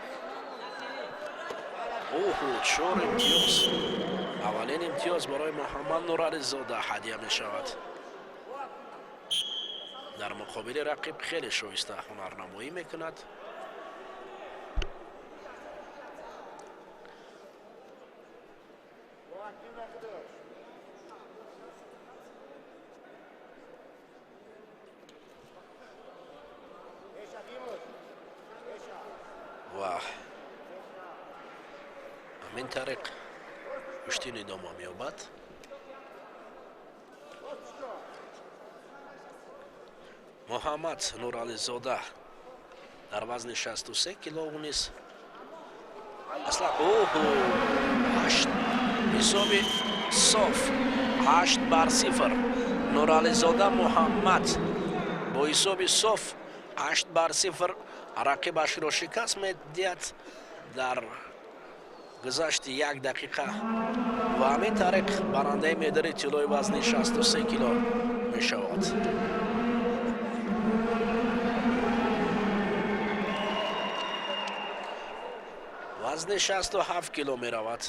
Оҳу, чор имтиёз! Аввалин имтиёз барои Муҳаммад Нурализода ҳадя мешавад. Дар муқобили рақиб хеле шоиста ҳунарнамоӣ мекунад. Ва ҳамин тариқ гӯштин идома меёбад. Муҳаммад Нурализода дар вазни 63 кило низ аслан, оҳу, ҳашт, ҳисоби соф 8-0. Нурализода Муҳаммад бо ҳисоби соф 8-0 рақибашро шикаст медиҳад дар гузашти як дақиқа ва ҳамин тариқ барандаи медали тиллои вазни 63 кило мешавад. Вазни 67 кило меравад.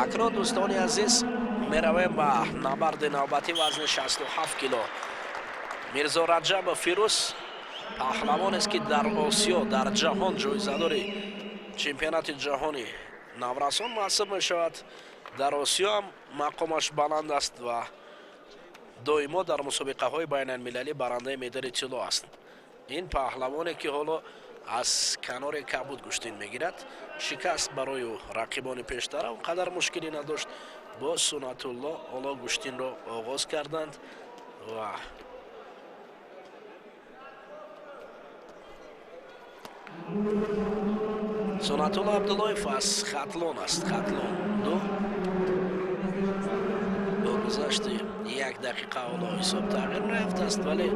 Акнун, дӯстони азиз, меравем ба набарди навбатӣ, вазни 67 кило. Мирзо Раҷабов Фирӯз паҳлавонест, ки дар Осиё, дар ҷаҳон ҷоизадори чемпионати ҷаҳони наврасон маҳсуб мешавад. Дар Осиё ҳам мақомаш баланд аст ва доимо дар мусобиқаҳои байналмилалӣ барандаи медали тилло аст. Ин паҳлавоне, ки ҳоло аз канори кабуд гӯштин мегирад, шикаст барои ӯ рақибони пештара он қадар мушкилӣ надошт. Бо Сунатулло ҳоло гӯштинро оғоз карданд ва Сунатулло Абдуллоев аз Хатлон аст, Хатлон ду. Бо гузашти як дақиқа ҳоло ҳисоб тағйир наёфтааст, вале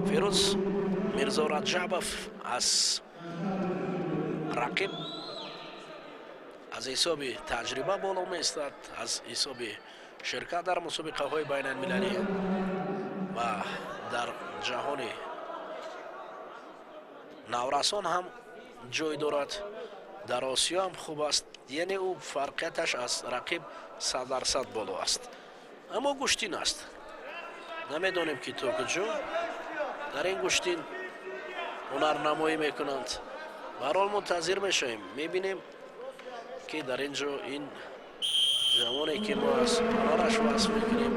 Фирӯз Мирзо Раҷабов аз рақиб аз ҳисоби таҷриба боло меистад, аз ҳисоби ширкат дар мусобиқаҳои байналмилалӣ ва дар ҷаҳони наврасон ҳам ҷой дорад, дар Осиё ҳам хуб аст, яъне ӯ фарқияташ аз рақиб 100% боло аст. Аммо гӯштин аст, намедонем, ки то куҷо дар ин гӯштин ҳунарнамоӣ мекунанд. Баҳрҳол, мунтазир мешавем, мебинем, ки дар ин ҷо ин ҷавоне, ки мо аз ҳунараш васф мекунем,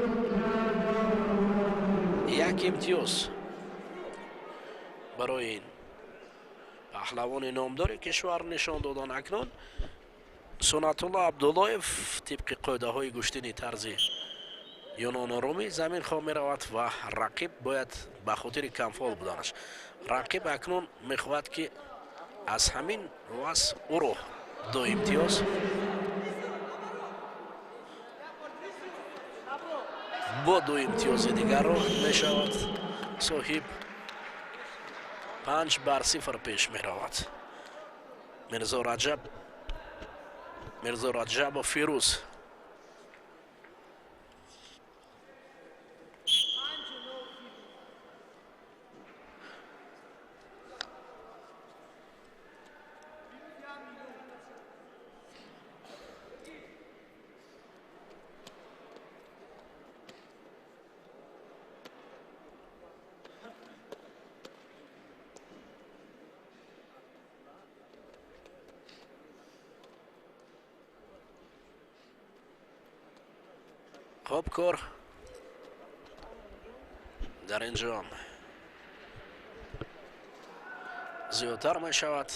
як имтиёз барои ин паҳлавони номдори кишвар нишон додан. Акнун Сунатулло Абдуллоев тибқи қоидаҳои гӯштини тарзи юнону румӣ замин хом меравад ва рақиб бояд ба хотири камфол буданаш, рақиб акнун мехоҳад, ки аз ҳамин вазн ӯро Ду имтиёз. Бо ду имтиёзи дигарро мешавад соҳиб. 5-0 пеш меравад. Мирзо Раҷабов Фирӯз. Хуб, кор дар ин ҷо зиёдтар мешавад.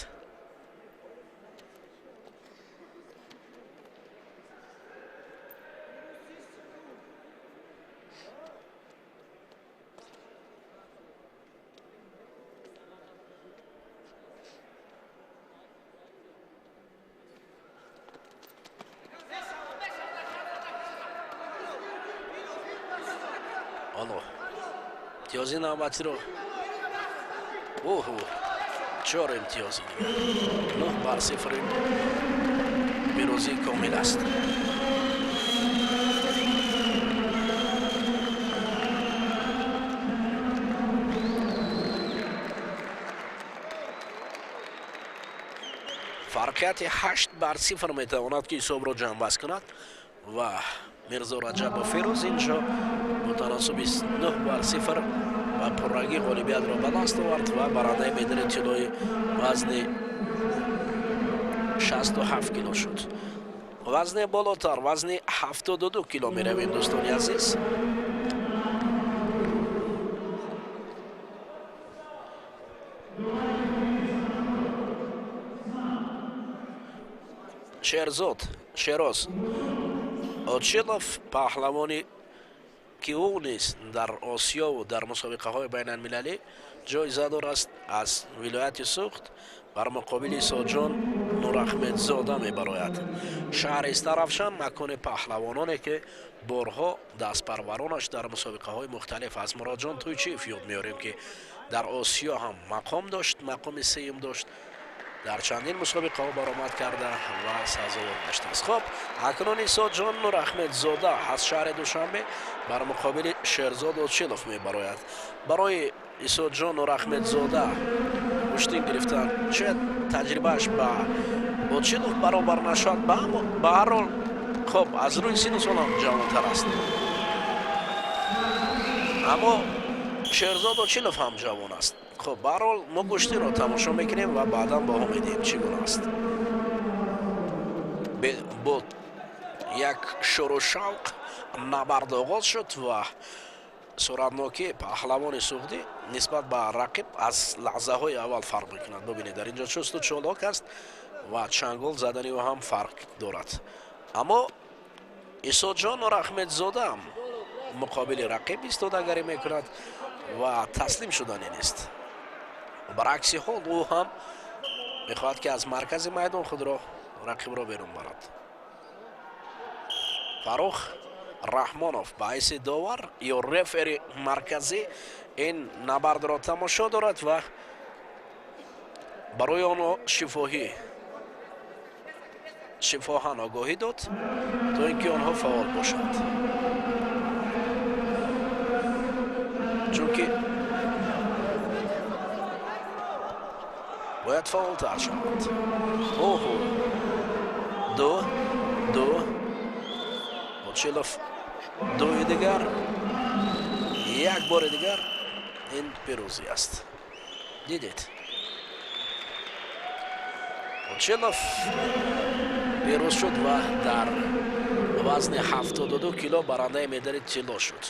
Ало, имтиёзи навбатиро, оҳу, 4 имтиёзи дигар, 9-0 пирӯзии комил аст. Фарқияти 8-0 метавонад ки ҳисобро ҷамъбаст кунад ва Мирзо Раҷабов Фирӯз инҷо бо таносуби 9-0 ва пуррагӣ ғолибиятро ба даст овард ва барандаи медали тиллои вазни 67 кило шуд. Вазни болотар, вазни 72 кило меравем, дӯстони азиз. Шерзод Шероз Очилов, паҳлавони ки ӯ низ дар Осиёву дар мусобиқаҳои байналмилалӣ ҷоизадор аст, аз вилояти Суғд бар муқобили Исоҷон Нурахмедзода мебарояд. Шаҳри Истаравшан макони паҳлавононе ки борҳо дастпарваронаш дар мусобиқаҳои мухталиф, аз Муроджон Тӯйчиев ёд меорем, ки дар Осиё ҳам мақом дошт, мақоми сеюм дошт, дар чандин мусобиқаҳо баромад карда ва сазовор гаштааст. Хуб, акнун Исоҷон Нурахмедзода аз шаҳри Душанбе бар муқобили Шерзод Очилов мебарояд. Барои Исоҷон Нурахмедзода гӯштин гирифтан шояд таҷрибааш ба Очилов баробар нашавад, ба ҳар ҳол хуб аз рӯи сину сол ҳам ҷавонтар аст, аммо Шерзод Очилов ҳам ҷавон аст. Хуб, ба ҳар ҳол мо гӯштинро тамошо мекунем ва баъдан баҳо медиҳем чӣ гуна аст. Бо як шӯру шавқ набард оғоз шуд ва суратнокии паҳлавони суғдӣ нисбат ба рақиб аз лаҳзаҳои аввал фарқ мекунад. Бубинед, дар инҷо чусту чолок аст ва чангол задани ӯ ҳам фарқ дорад. Аммо Исоҷон Нурахмедзода муқобили рақиб истодагарӣ мекунад ва таслим шудани нест. Баръакси ҳол ӯ ҳам мехоҳад ки аз маркази майдон худро рақибро берун барад. Фарух Раҳмонов ба ҳайси довар ё рефери марказӣ ин набардро тамошо дорад ва барои онҳо шифоҳан огоҳӣ дод, то ин ки онҳо фаъол бошанд. Чунки бояд фаъолтар шаванд. Оҳу, ду, ду, Очилов дуи дигар, як бори дигар ин пирӯзӣ аст. Дидед, Очилов пирӯз шуд ва дар вазни 72 кило барандаи медали тилло шуд.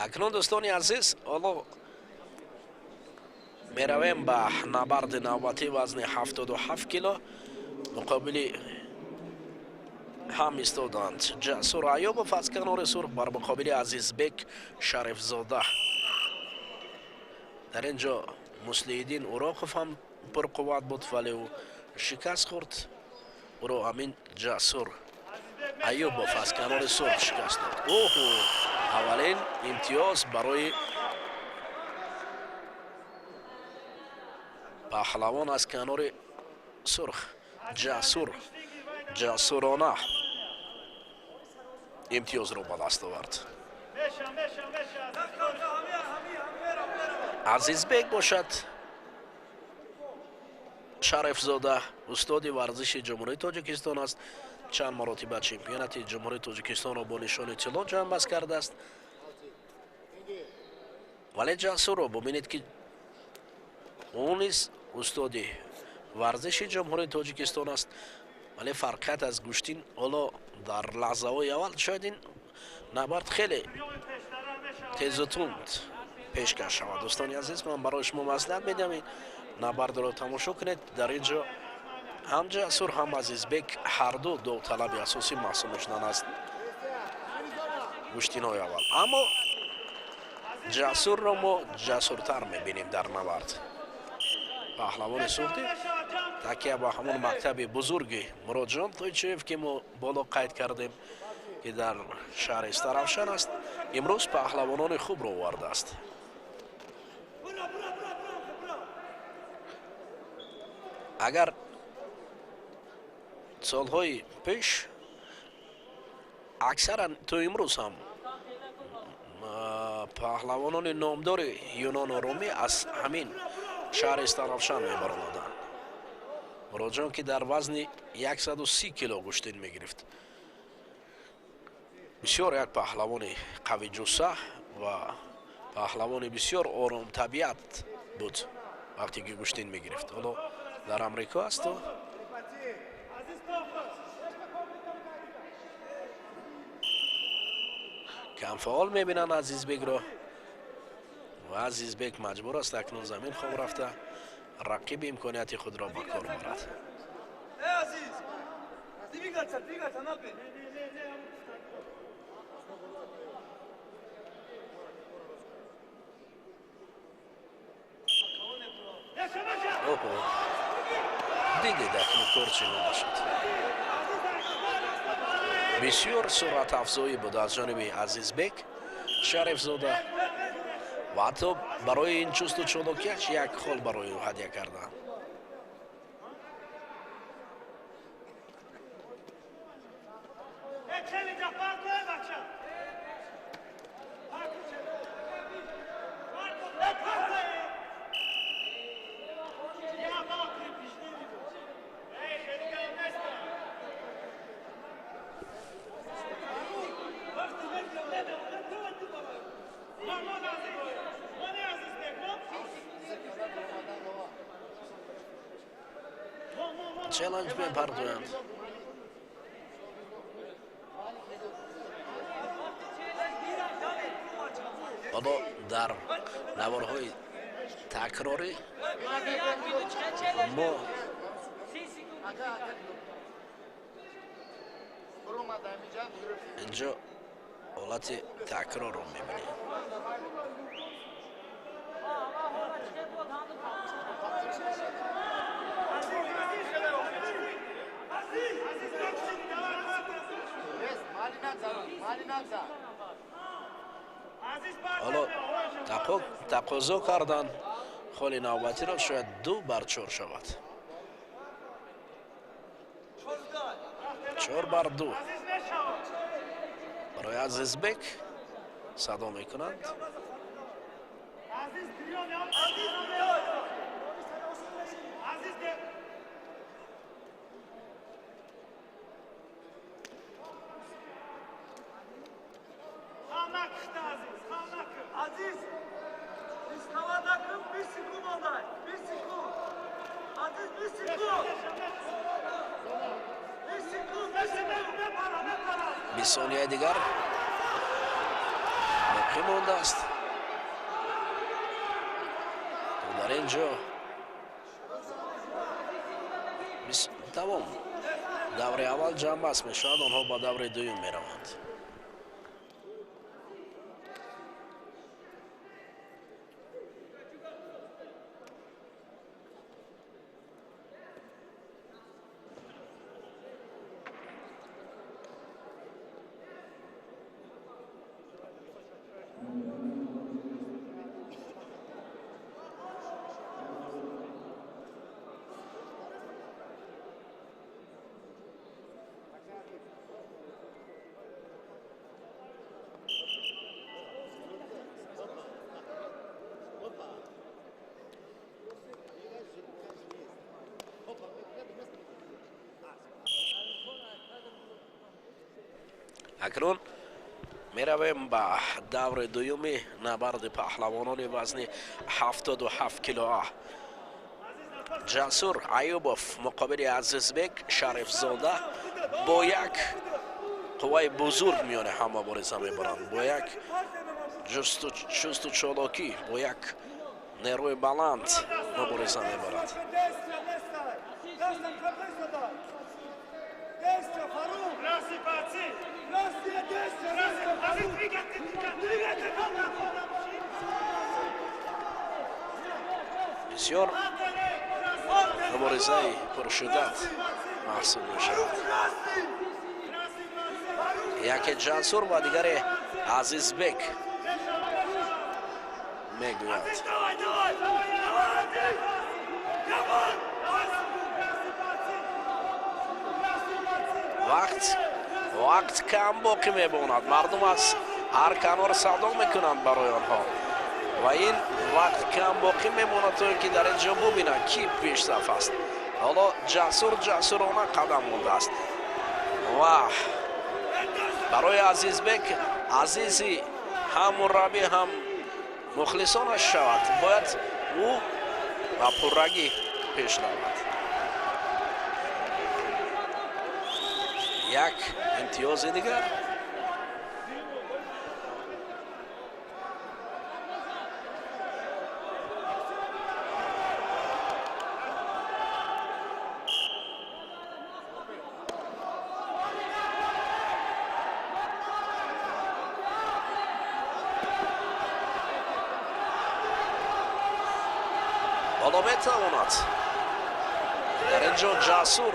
Акнун, дӯстони азиз, ҳоло меравем ба набарди навбатӣ, вазни 77 кило. Муқобили ҳам истоданд Ҷасур Аюбов аз канори сурх бар муқобили Азизбек Шарифзода. Дар ин ҷо Муслииддин Уроқов ҳам пурқувват буд, вале ӯ шикаст хӯрд. Ӯро ҳамин Ҷасур Аюбов аз канори сурх шикаст дод. Оҳо, аввалин имтиёз барои паҳлавон аз канори сурх. Ҷасур ҷасурона имтиёзро ба даст овард. Азизбек бошад Шарифзода устоди варзиши Ҷумҳурии Тоҷикистон аст, чанд маротиба чемпионати Ҷумҳурии Тоҷикистонро бо нишони тилло ҷамъбаст кардааст. Вале Ҷасурро бубинед, ки ӯ низ устоди варзиши Ҷумҳурии Тоҷикистон аст, вале фарқият аз гӯштин ҳоло дар лаҳзаҳои аввал шояд ин набард хеле тезу тунд пешкаш шавад. Дӯстони азиз, ман барои шумо маслиҳат медиҳам, ин набардро тамошо кунед. Дар ин ҷо ҳам Ҷасур, ҳам Азизбек ҳарду довталаби асосӣ маҳсуб мешуданд аз гӯштинҳои аввал, аммо Ҷасурро мо ҷасуртар мебинем дар набард. Паҳлавони суғдӣ такя ба ҳамон мактаби бузурги Муроджон Тойчиев, ки мо боло қайд кардем, ки дар шаҳри Истаравшан аст, имрӯз паҳлавонони хубро овардааст. Агар солҳои пеш, аксаран то имрӯз ҳам паҳлавонони номдори юнону румӣ аз ҳамин шаҳри Истаравшан мебаромаданд. Муроджон, ки дар вазни 130 кило гӯштин мегирифт, бисёр як паҳлавони қавиҷусса ва паҳлавони бисёр оромтабиат буд, вақте ки гӯштин мегирифт. Ҳоло дар Амрико асту камфаъол мебинанд Азизбекро ва Азизбек маҷбур аст акнун замин хоб рафта, рақиби имконияти худро ба кор барад. Оҳо, дидед, акнун кор чӣ гуна шуд. Бисёр суръатафзоӣ буд аз ҷониби Азизбек Шарифзода ва ҳатто барои ин чусту чолокиаш як хол барои ӯ ҳадя карданд. Челлендж мепардоянд. Ҳоло дар наворҳои такрорӣ мо инҷо ҳолати такрорро мебинем. Ҳоло тақозо кардан холи навбатиро, шояд 2-4 шавад. 4-2 барои Азизбек садо мекунанд. 20 сонияи дигар боқӣ мондааст. Дар ин ҷо тамом, даври аввал ҷамъбаст мешавад, онҳо ба даври дуюм мераванд. Акнун меравем ба даври дуюми набарди паҳлавонони вазни 77 кило. Ҷасур Аюбов муқобили Азизбек Шарифзода бо як қувваи бузург миёни ҳам мубориза мебаранд, бо як ҷусту чолокӣ, бо як нерӯи баланд мубориза мебаранд. Бисёр муборизаи пуршиддат маҳсуб мешавад. Яке Ҷасур ва дигаре Азизбек мегӯяд. Вақт кам боқӣ мемонад. Мардум аз ҳар канор савдо мекунанд барои онҳо ва ин вақт кам боқӣ мемонад, то ин ки дар ин ҷо бубинанд, ки пешсаф аст. Ҳоло Ҷасур ҷасурона қадам мондааст ва барои Азизбек азизи ҳам мураббӣ, ҳам мухлисонаш шавад, бояд ӯ ба пуррагӣ пеш равад. Як имтиёзи дигар. Ҳоло метавонад дар ин ҷо Ҷасур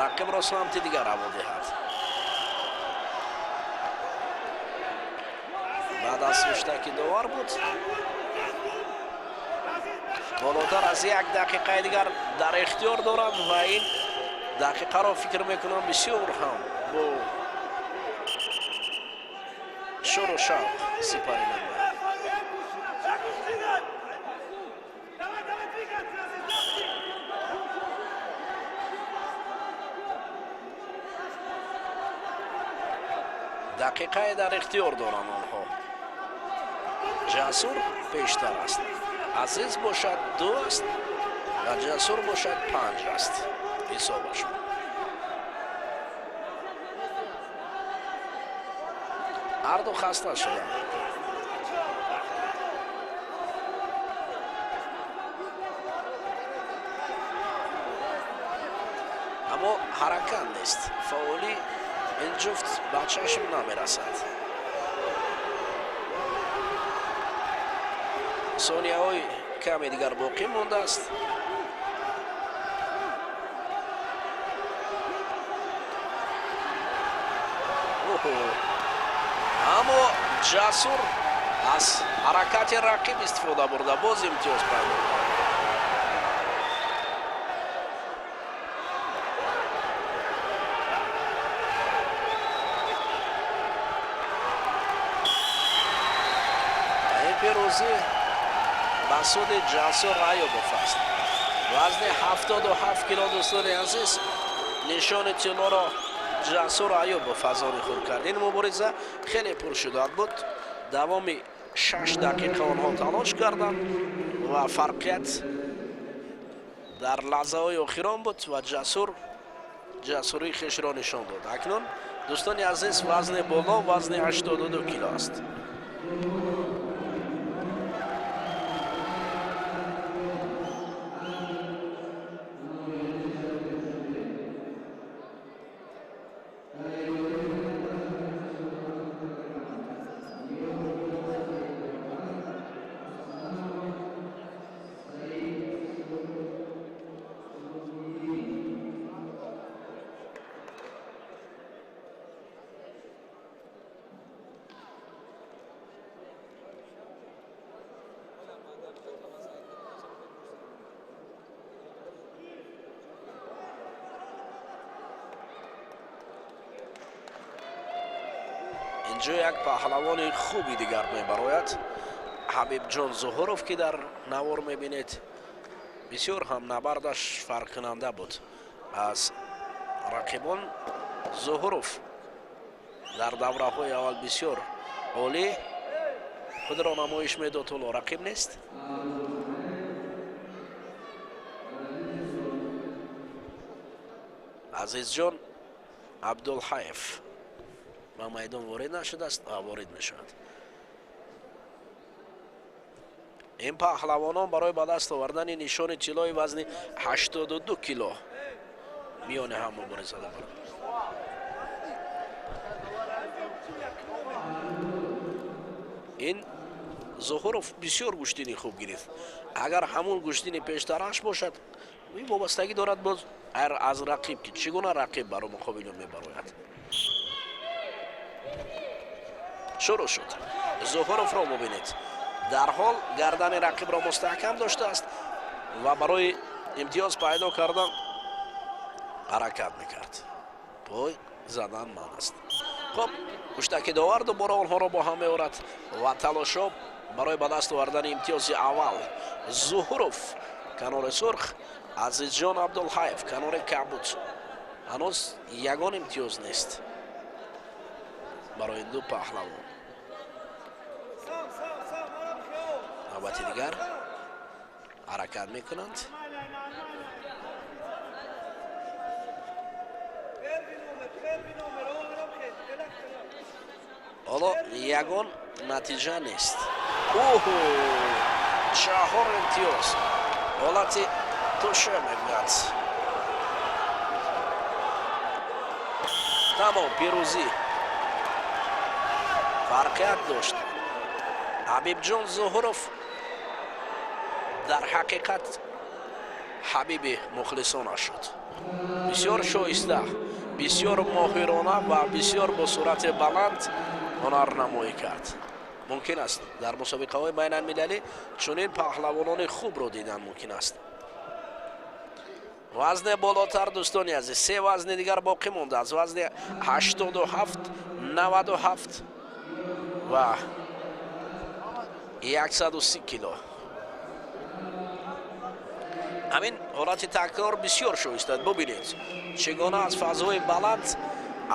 рақибро самти дигар ҳаво диҳад. Баъд аз муштаки довар буд, болотар аз як дақиқаи дигар дар ихтиёр доранд ва ин дақиқаро фикр мекунам бисёр ҳам бо шуру шавқ сипарӣ намояд. Дақиқае дар ихтиёр доранд онҳо. Ҷасур пештар аст, Азиз бошад 2 аст ва Ҷасур бошад 5 аст ҳисобашон. Ҳарду хаста шуданд. Аммо ҳаракат нест, фаъолӣ ин ҷуфт ба чашм намерасад. Сонияҳои каме дигар боқӣ мондааст. Аммо Ҷасур аз ҳаракати рақиб истифода бурда, боз имтиёз пайдо кард. Пирӯзӣ ба суди Ҷасур Аюбов аст. Вазни 77 кило, дӯстони азиз, нишони тиллоро Ҷасур Аюбов аз они худ кард. Ин мубориза хеле пуршиддат буд. Давоми 6 дақиқа онҳо талош карданд ва фарқият дар лаҳзаҳои охирон буд ва Ҷасур ҷасурии хешро нишон дод. Акнун, дӯстони азиз, вазни боло вазни 82 кило аст. Инҷо як паҳлавони хуби дигар мебарояд, Ҳабибҷон Зуҳуров, ки дар навор мебинед. Бисёр ҳам набардаш фарқкунанда буд аз рақибон. Зуҳуров дар давраҳои аввал бисёр олӣ худро намоиш медод, ҳоло рақиб нест. Азизҷон Абдулҳаев ба майдон ворид нашудааст, ворид мешавад. Ин паҳлавонон барои ба даст овардани нишони тиллои вазни 82 кило миёни ҳам мубориза доранд. Ин Зуҳуров бисёр гӯштини хуб гирифт. Агар ҳамун гӯштини пештараш бошад, ин вобастагӣ дорад боз аз рақиб, ки чӣ гуна рақиб баро муқобило мебарояд. Шурӯъ шуд. Зуҳуровро бубинед, дарҳол гардани рақибро мустаҳкам доштааст ва барои имтиёз пайдо кардан ҳаракат мекард. Пой задан ман аст. Хуб, муштаки довар дубора онҳоро бо ҳам меорад ва талошо барои ба даст овардани имтиёзи аввал. Зуҳуров канори сурх, Азизҷон Абдулҳаев канори кабуд. Ҳанӯз ягон имтиёз нест барои ду паҳлавон. Навбати дигар ҳаракат мекунанд. Ҳоло ягон натиҷа нест. Оҳо, 4 имтиёз. Ҳолати туше мегӯяд. Тамом, пирӯзӣ. Фарқият дошт. Ҳабибҷон Зуҳуров дар ҳақиқат ҳабиби мухлисона шуд. Бисёр шоиста, бисёр моҳирона ва бисёр бо суръати баланд ҳунарнамоӣ кард. Мумкин аст дар мусобиқаҳои байналмилалӣ чунин паҳлавонони хубро дидан мумкин аст. Вазне болотар, дӯстони азиз, 3 вазни дигар боқӣ мондааст. Вазни 87, 97 ва 130 кило. Ҳамин ҳолати такрор бисёр шоиста. Бубинед, чӣ гуна аз фазои баланд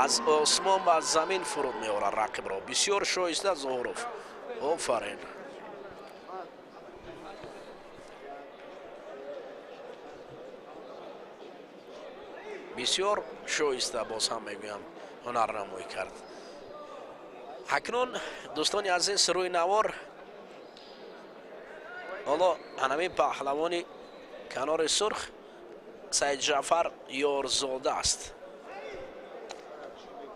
аз осмон ба замин фуруд меорад рақибро. Бисёр шоиста Зуҳуров. Офарин. Бисёр шоиста, боз ҳам мегӯям, ҳунарнамоӣ кард. Акнун, дӯстони азиз, рӯи навор ҳоло ҳанамин паҳлавони канори сурх Саидҷафар Ёрзода аст.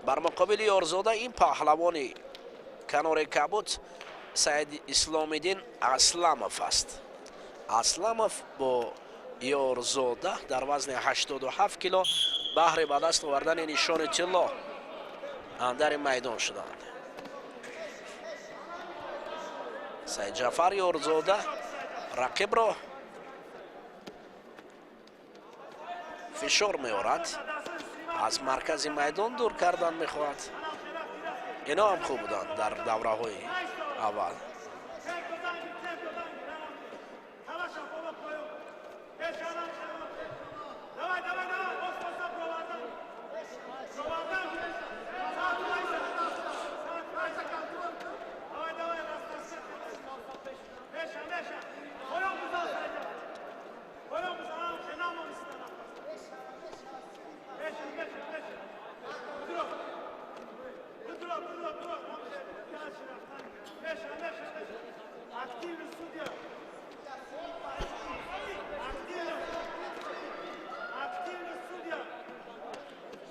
Бар муқобили Ёрзода ин паҳлавони канори кабуд Саид Исломиддин Асламов аст. Асламов бо Ёрзода дар вазни 87 кило баҳри ба даст овардани нишони тилло андари майдон шуданд. Саидҷафар Ёрзода рақибро фишор меорад, аз маркази майдон дур кардан мехоҳад. Ино ҳам хуб буданд дар давраҳои аввал.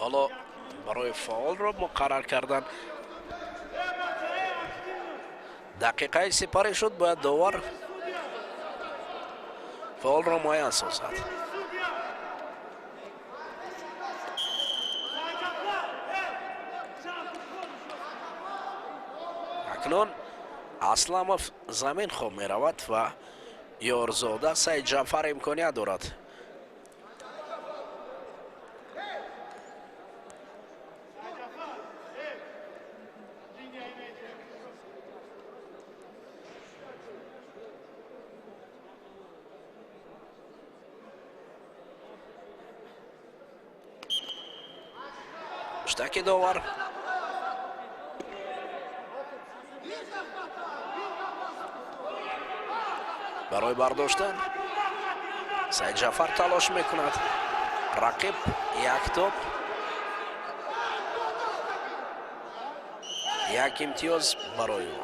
Ҳоло барои фаъолро муқаррар кардан дақиқаи сипарӣ шуд, бояд довар фаъолро муайян созад. Акнун Асламов замин хоб меравад ва Ёрзода Сайдҷафар имконият дорад. Штаки довар барои бардоштан Сайдҷафар талош мекунад. Рақиб як топ, як имтиёз барои ӯ.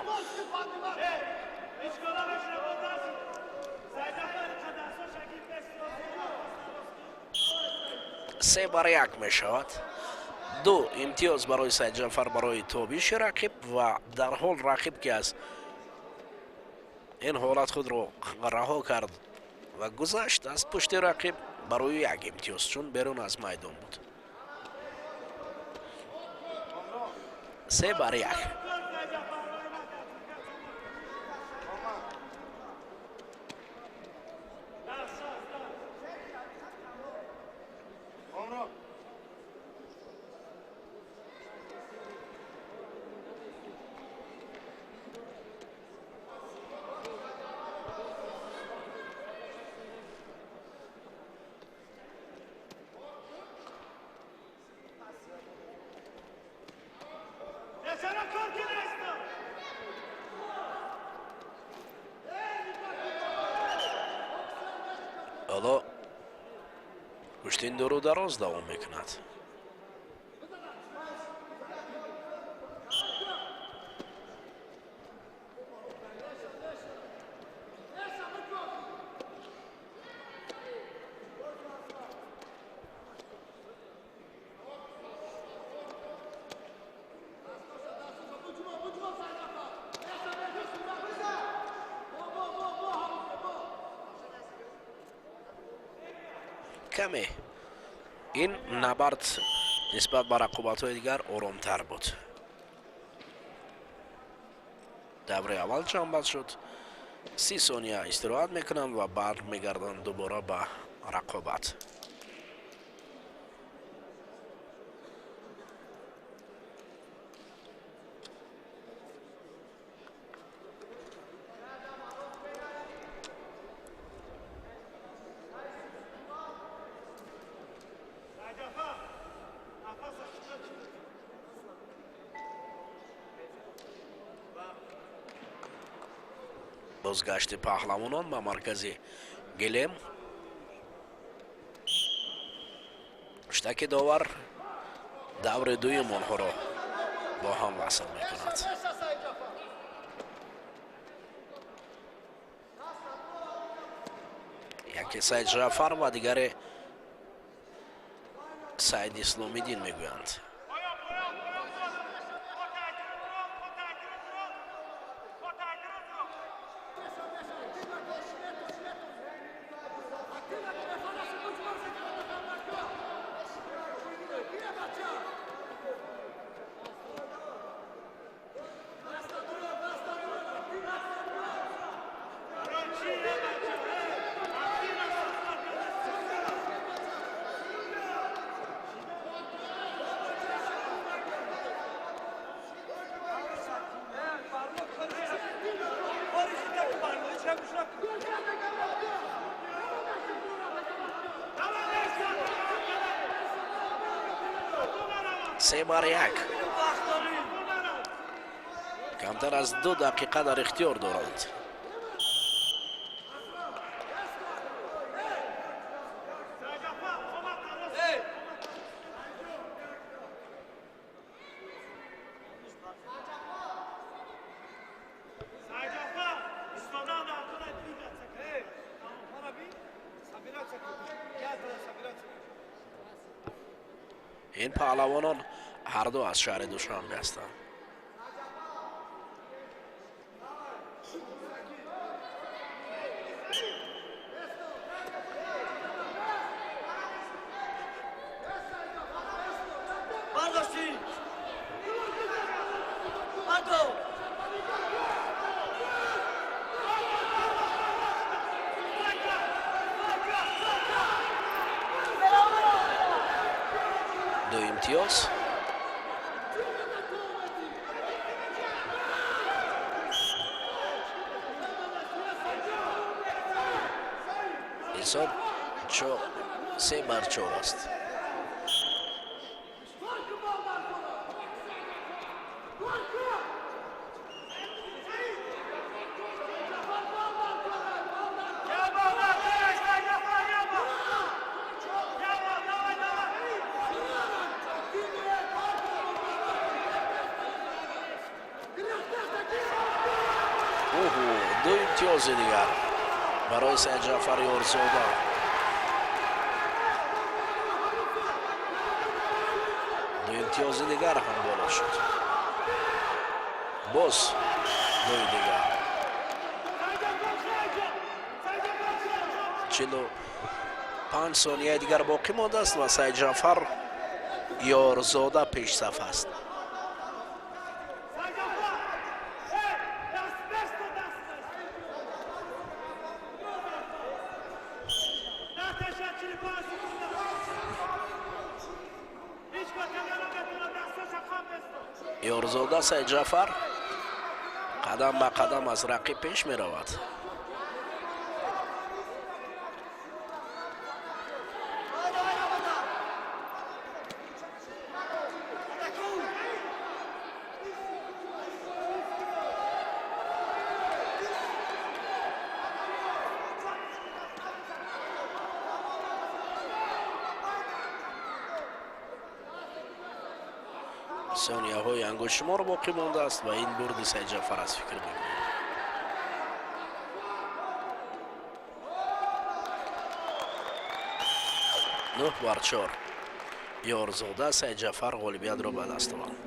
3-1 мешавад. 2 имтиёз барои Сайдҷафар барои тобиши рақиб ва дар ҳол рақиб ки аз ин ҳолат худро раҳо кард ва гузашт аз пушти рақиб барои як имтиёз, чун берун аз майдон буд. 3-1. Ҳоло гӯштин дуру дароз давом мекунад. Каме ин набард нисбат ба рақобатҳои дигар оромтар буд. Давраи аввал ҷамъбаст шуд. 30 сония истироҳат мекунанд ва бармегарданд дубора ба рақобат. Бозгашти паҳлавонон ба маркази гилем. Штаки довар даври дуюм онҳоро бо ҳам васл мекунад. Яке Сайдҷафар ва дигаре Сайд Исломиддин мегӯянд. 3-1. Камтар аз 2 дақиқа дар ихтиёр доранд. Ин паҳлавонон ҳарду аз шаҳри Душанбе ҳастанд. Ду имтиёз. Ҳисоб 3-4 аст. Ду имтиёзи дигар барои Сайдҷафар Ёрзода. Ду имтиёзи дигар ҳам боло шуд. Боз дуи дигар. 45 сонияи дигар боқӣ мондааст ва Сайдҷафар Ёрзода пешсаф аст. Ёрзода Сайдҷафар қадам ба қадам аз рақиб пеш меравад. Сонияҳои ангуштшумор боқӣ мондааст ва ин бурди Сайдҷафар аст, фикр мекунем. 9-4 Ёрзода Сайдҷафар ғолибиятро ба даст овард.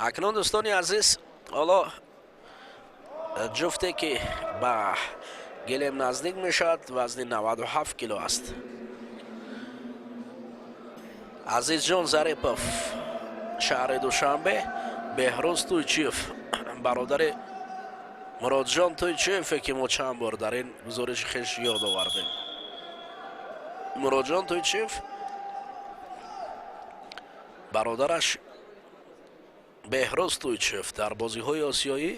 Акнун, дӯстони азиз, ҳоло ҷуфте ки ба гилем наздик мешавад, вазни 97 кило аст. Азизҷон Зарипов, шаҳри Душанбе, Беҳрӯз Туйчиев, бародари Муроджон Туйчиеве, ки мо чанд бор дар ин гузориши хеш ёд овардем. Муроджон Туйчиев бародараш Беҳрӯз Туйчиев дар бозиҳои осиёӣ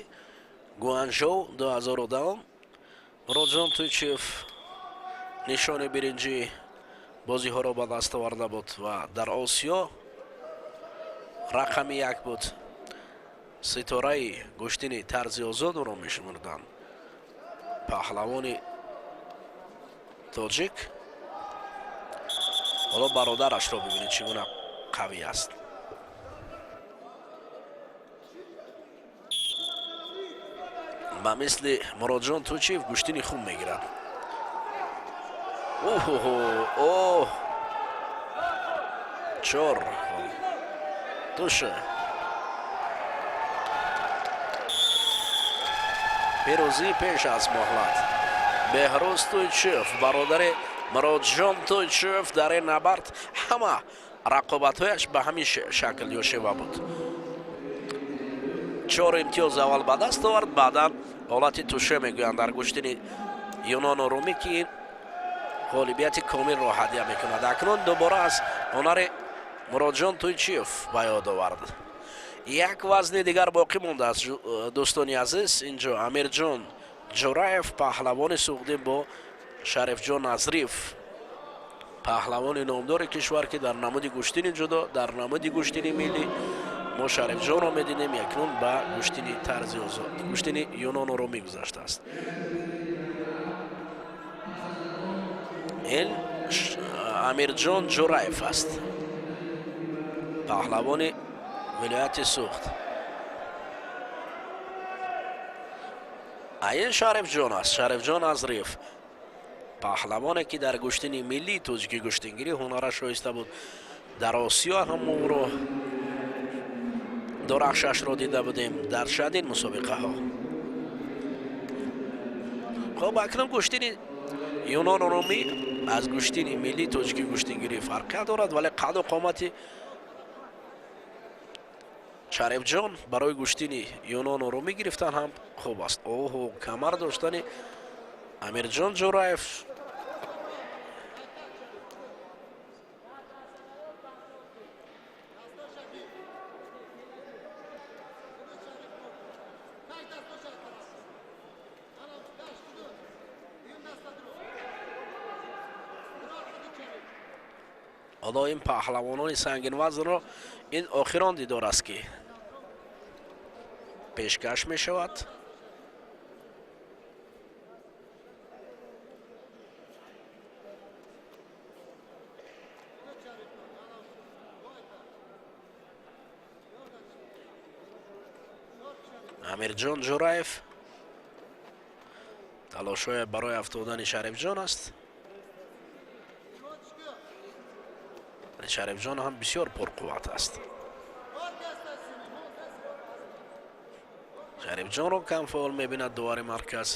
Гуанжоу 2010 Муроджон Туйчиев нишони биринҷии бозиҳоро ба даст оварда буд ва дар Осиё рақами як буд. Ситораи гӯштини тарзи озод ӯро мешумурданд. Паҳлавони тоҷик ҳоло бародарашро бибинед, чӣ гуна қавӣ аст. Ба мисли Муроджон Туйчиев гӯштини хуб мегирад. Оҳ, оҳ, чор туше. Пирӯзӣ пеш аз муҳлат. Беҳрӯз Туйчиев, бародари Муроджон Туйчиев, дар ин набард ҳама рақобатҳояш ба ҳамин шакл ё шева буд. Чор имтиёз аввал ба даст овард, баъдан ҳолати туше мегӯянд дар гӯштини юнону румӣ, ки ин ғолибияти комилро ҳадя мекунад. Акнун дубора аз ҳунари Муроджон Туйчиев ба ёд овард. Як вазни дигар боқӣ мондааст, дӯстони азиз. Инҷо Амирҷон Ҷураев, паҳлавони суғдӣ, бо Шарифҷон Назриев, паҳлавони номдори кишвар, ки дар намуди гӯштини ҷудо, дар намуди гӯштини миллӣ мо Шарифҷонро медидем, якнун ба гӯштини тарзи озод, гӯштини юнону румӣ гузаштааст. Ин Амирҷон Ҷураев аст, паҳлавони вилояти Суғд. Ин Шарифҷон аст, Шарифҷон Назриев, паҳлавоне ки дар гӯштини миллии тоҷикӣ гӯштингирӣ ҳунараш шоиста буд. Дар Осиё ҳам ӯро дурахшашро дида будем дар чандин мусобиқаҳо. Хуб, акнун гӯштини юнону румӣ аз гӯштини миллии тоҷикӣ гӯштингирӣ фарқият дорад, вале қаду қомати Шарифҷон барои гӯштини юнону румӣ гирифтан ҳам хуб аст. Оҳо, камар доштани Амирҷон Ҷураев. Ҳоло ин паҳлавонони сангинвазнро ин охирон дидор аст, ки пешкаш мешавад. Амирҷон Ҷураев талошҳое барои афтодани Шарифҷон аст. Шарифҷон ҳам бисёр пурқувват аст. Шарифҷонро кам фаъол мебинад дувари марказ.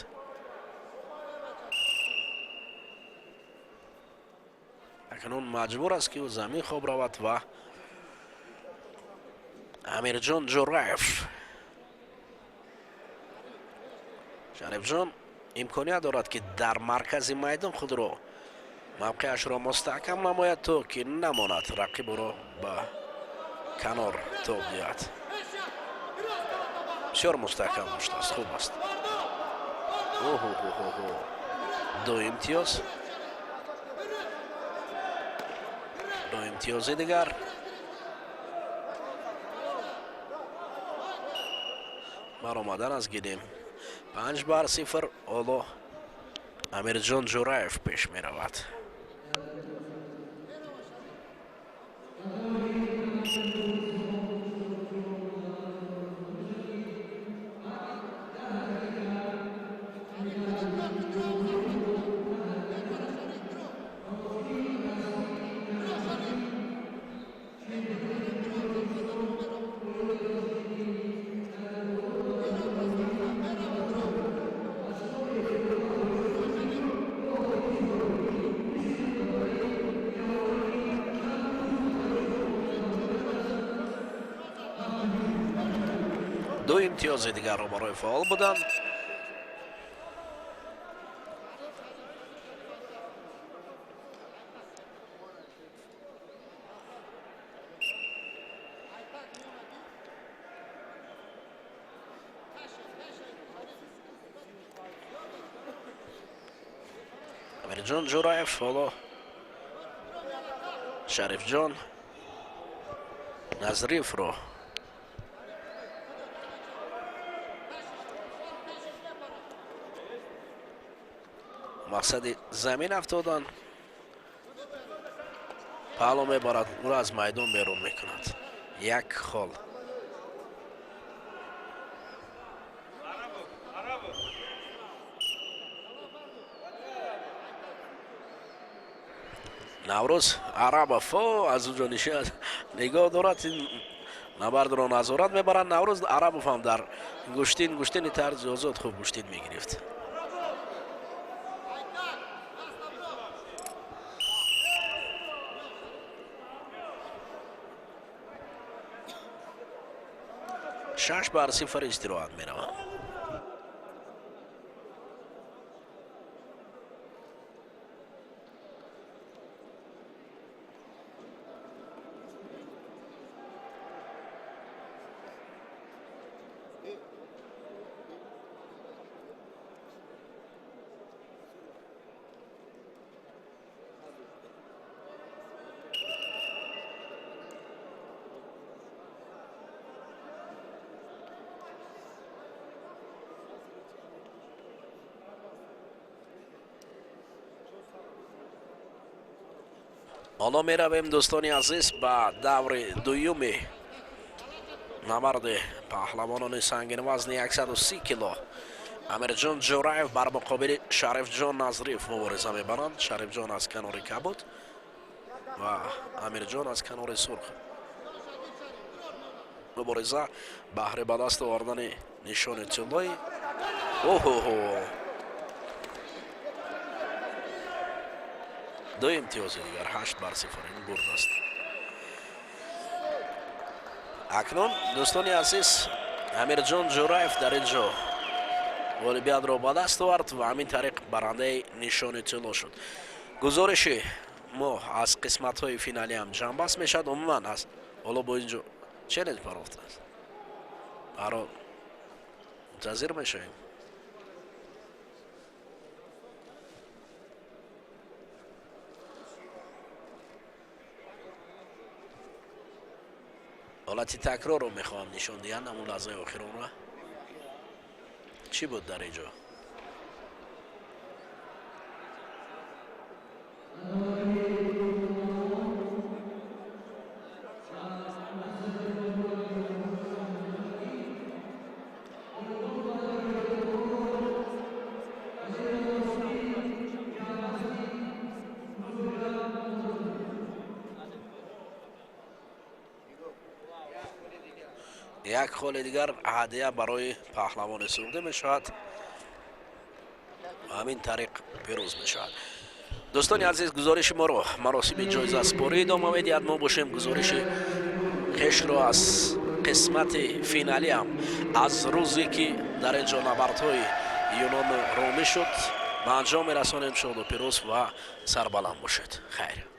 Акнун маҷбур аст, ки ӯ замин хоб равад ва Амирҷон Ҷураев. Шарифҷон имконият дорад, ки дар маркази майдон худро мавқеашро мустаҳкам намояд, то ки намонад рақиб ӯро ба канор тоб диҳад. Бисёр мустаҳкам доштааст, хуб аст. Оҳоҳоҳо, ду имтиёз, ду имтиёзи дигар. Баромадан аз гилем. 5-0. Ҳоло Амирҷон Ҷураев пеш меравад. Ду имтиёзи дигарро барои фаъол будан. Амирҷон Ҷураев ҳоло Шарифҷон Назриевро мақсади замин афтодан паҳло мебарад, ӯро аз майдон берун мекунад. Як хол. Наврӯз Арабов аз он ҷо нигоҳ дорад, ин набардро назорат мебарад. Наврӯз Арабов ҳам дар гӯштини тарзи озод хуб гӯштин мегирифт. 6-0 истироҳат мераванд. Ҳоло меравем, дӯстони азиз, ба даври дуюми набарди паҳлавонони сангинвазни 130 кило. Амирҷон Ҷӯраев бар муқобили Шарифҷон Назриев мубориза мебаранд. Шарифҷон аз канори кабуд ва Амирҷон аз канори сурх. Мубориза баҳри ба даст овардани нишони тиллоӣ. Оҳоҳо, ду имтиёзи дигар, 8-0, ин бурд аст. Акнун, дӯстони азиз, Амирҷон Ҷӯраев дар ин ҷо ғолибиятро ба даст овард ва ҳамин тариқ барандаи нишони тилло шуд. Гузориши мо аз қисматҳои финалиам ҷамъбаст мешавад. Умуман, аз ҳоло бо ин ҷо челлендж барофтааст, баро мунтазир мешавем. Ҳолати такрорро мехоҳам нишон диҳанд, ҳамун лаҳзаи охиронро. Чӣ буд дар ин ҷо? Як холи дигар ҳадия барои паҳлавони суғдӣ мешавад ва ҳамин тариқ пирӯз мешавад. Дӯстони азиз, гузориши моро маросими ҷоизаспорӣ идома медиҳад. Мо бошем, гузориши хешро аз қисмати финалиам, аз рӯзе ки дар ин ҷо набардҳои юнону румӣ шуд, ба анҷом мерасонем. Шоду пирӯз ва сарбаланд бошед. Хайр.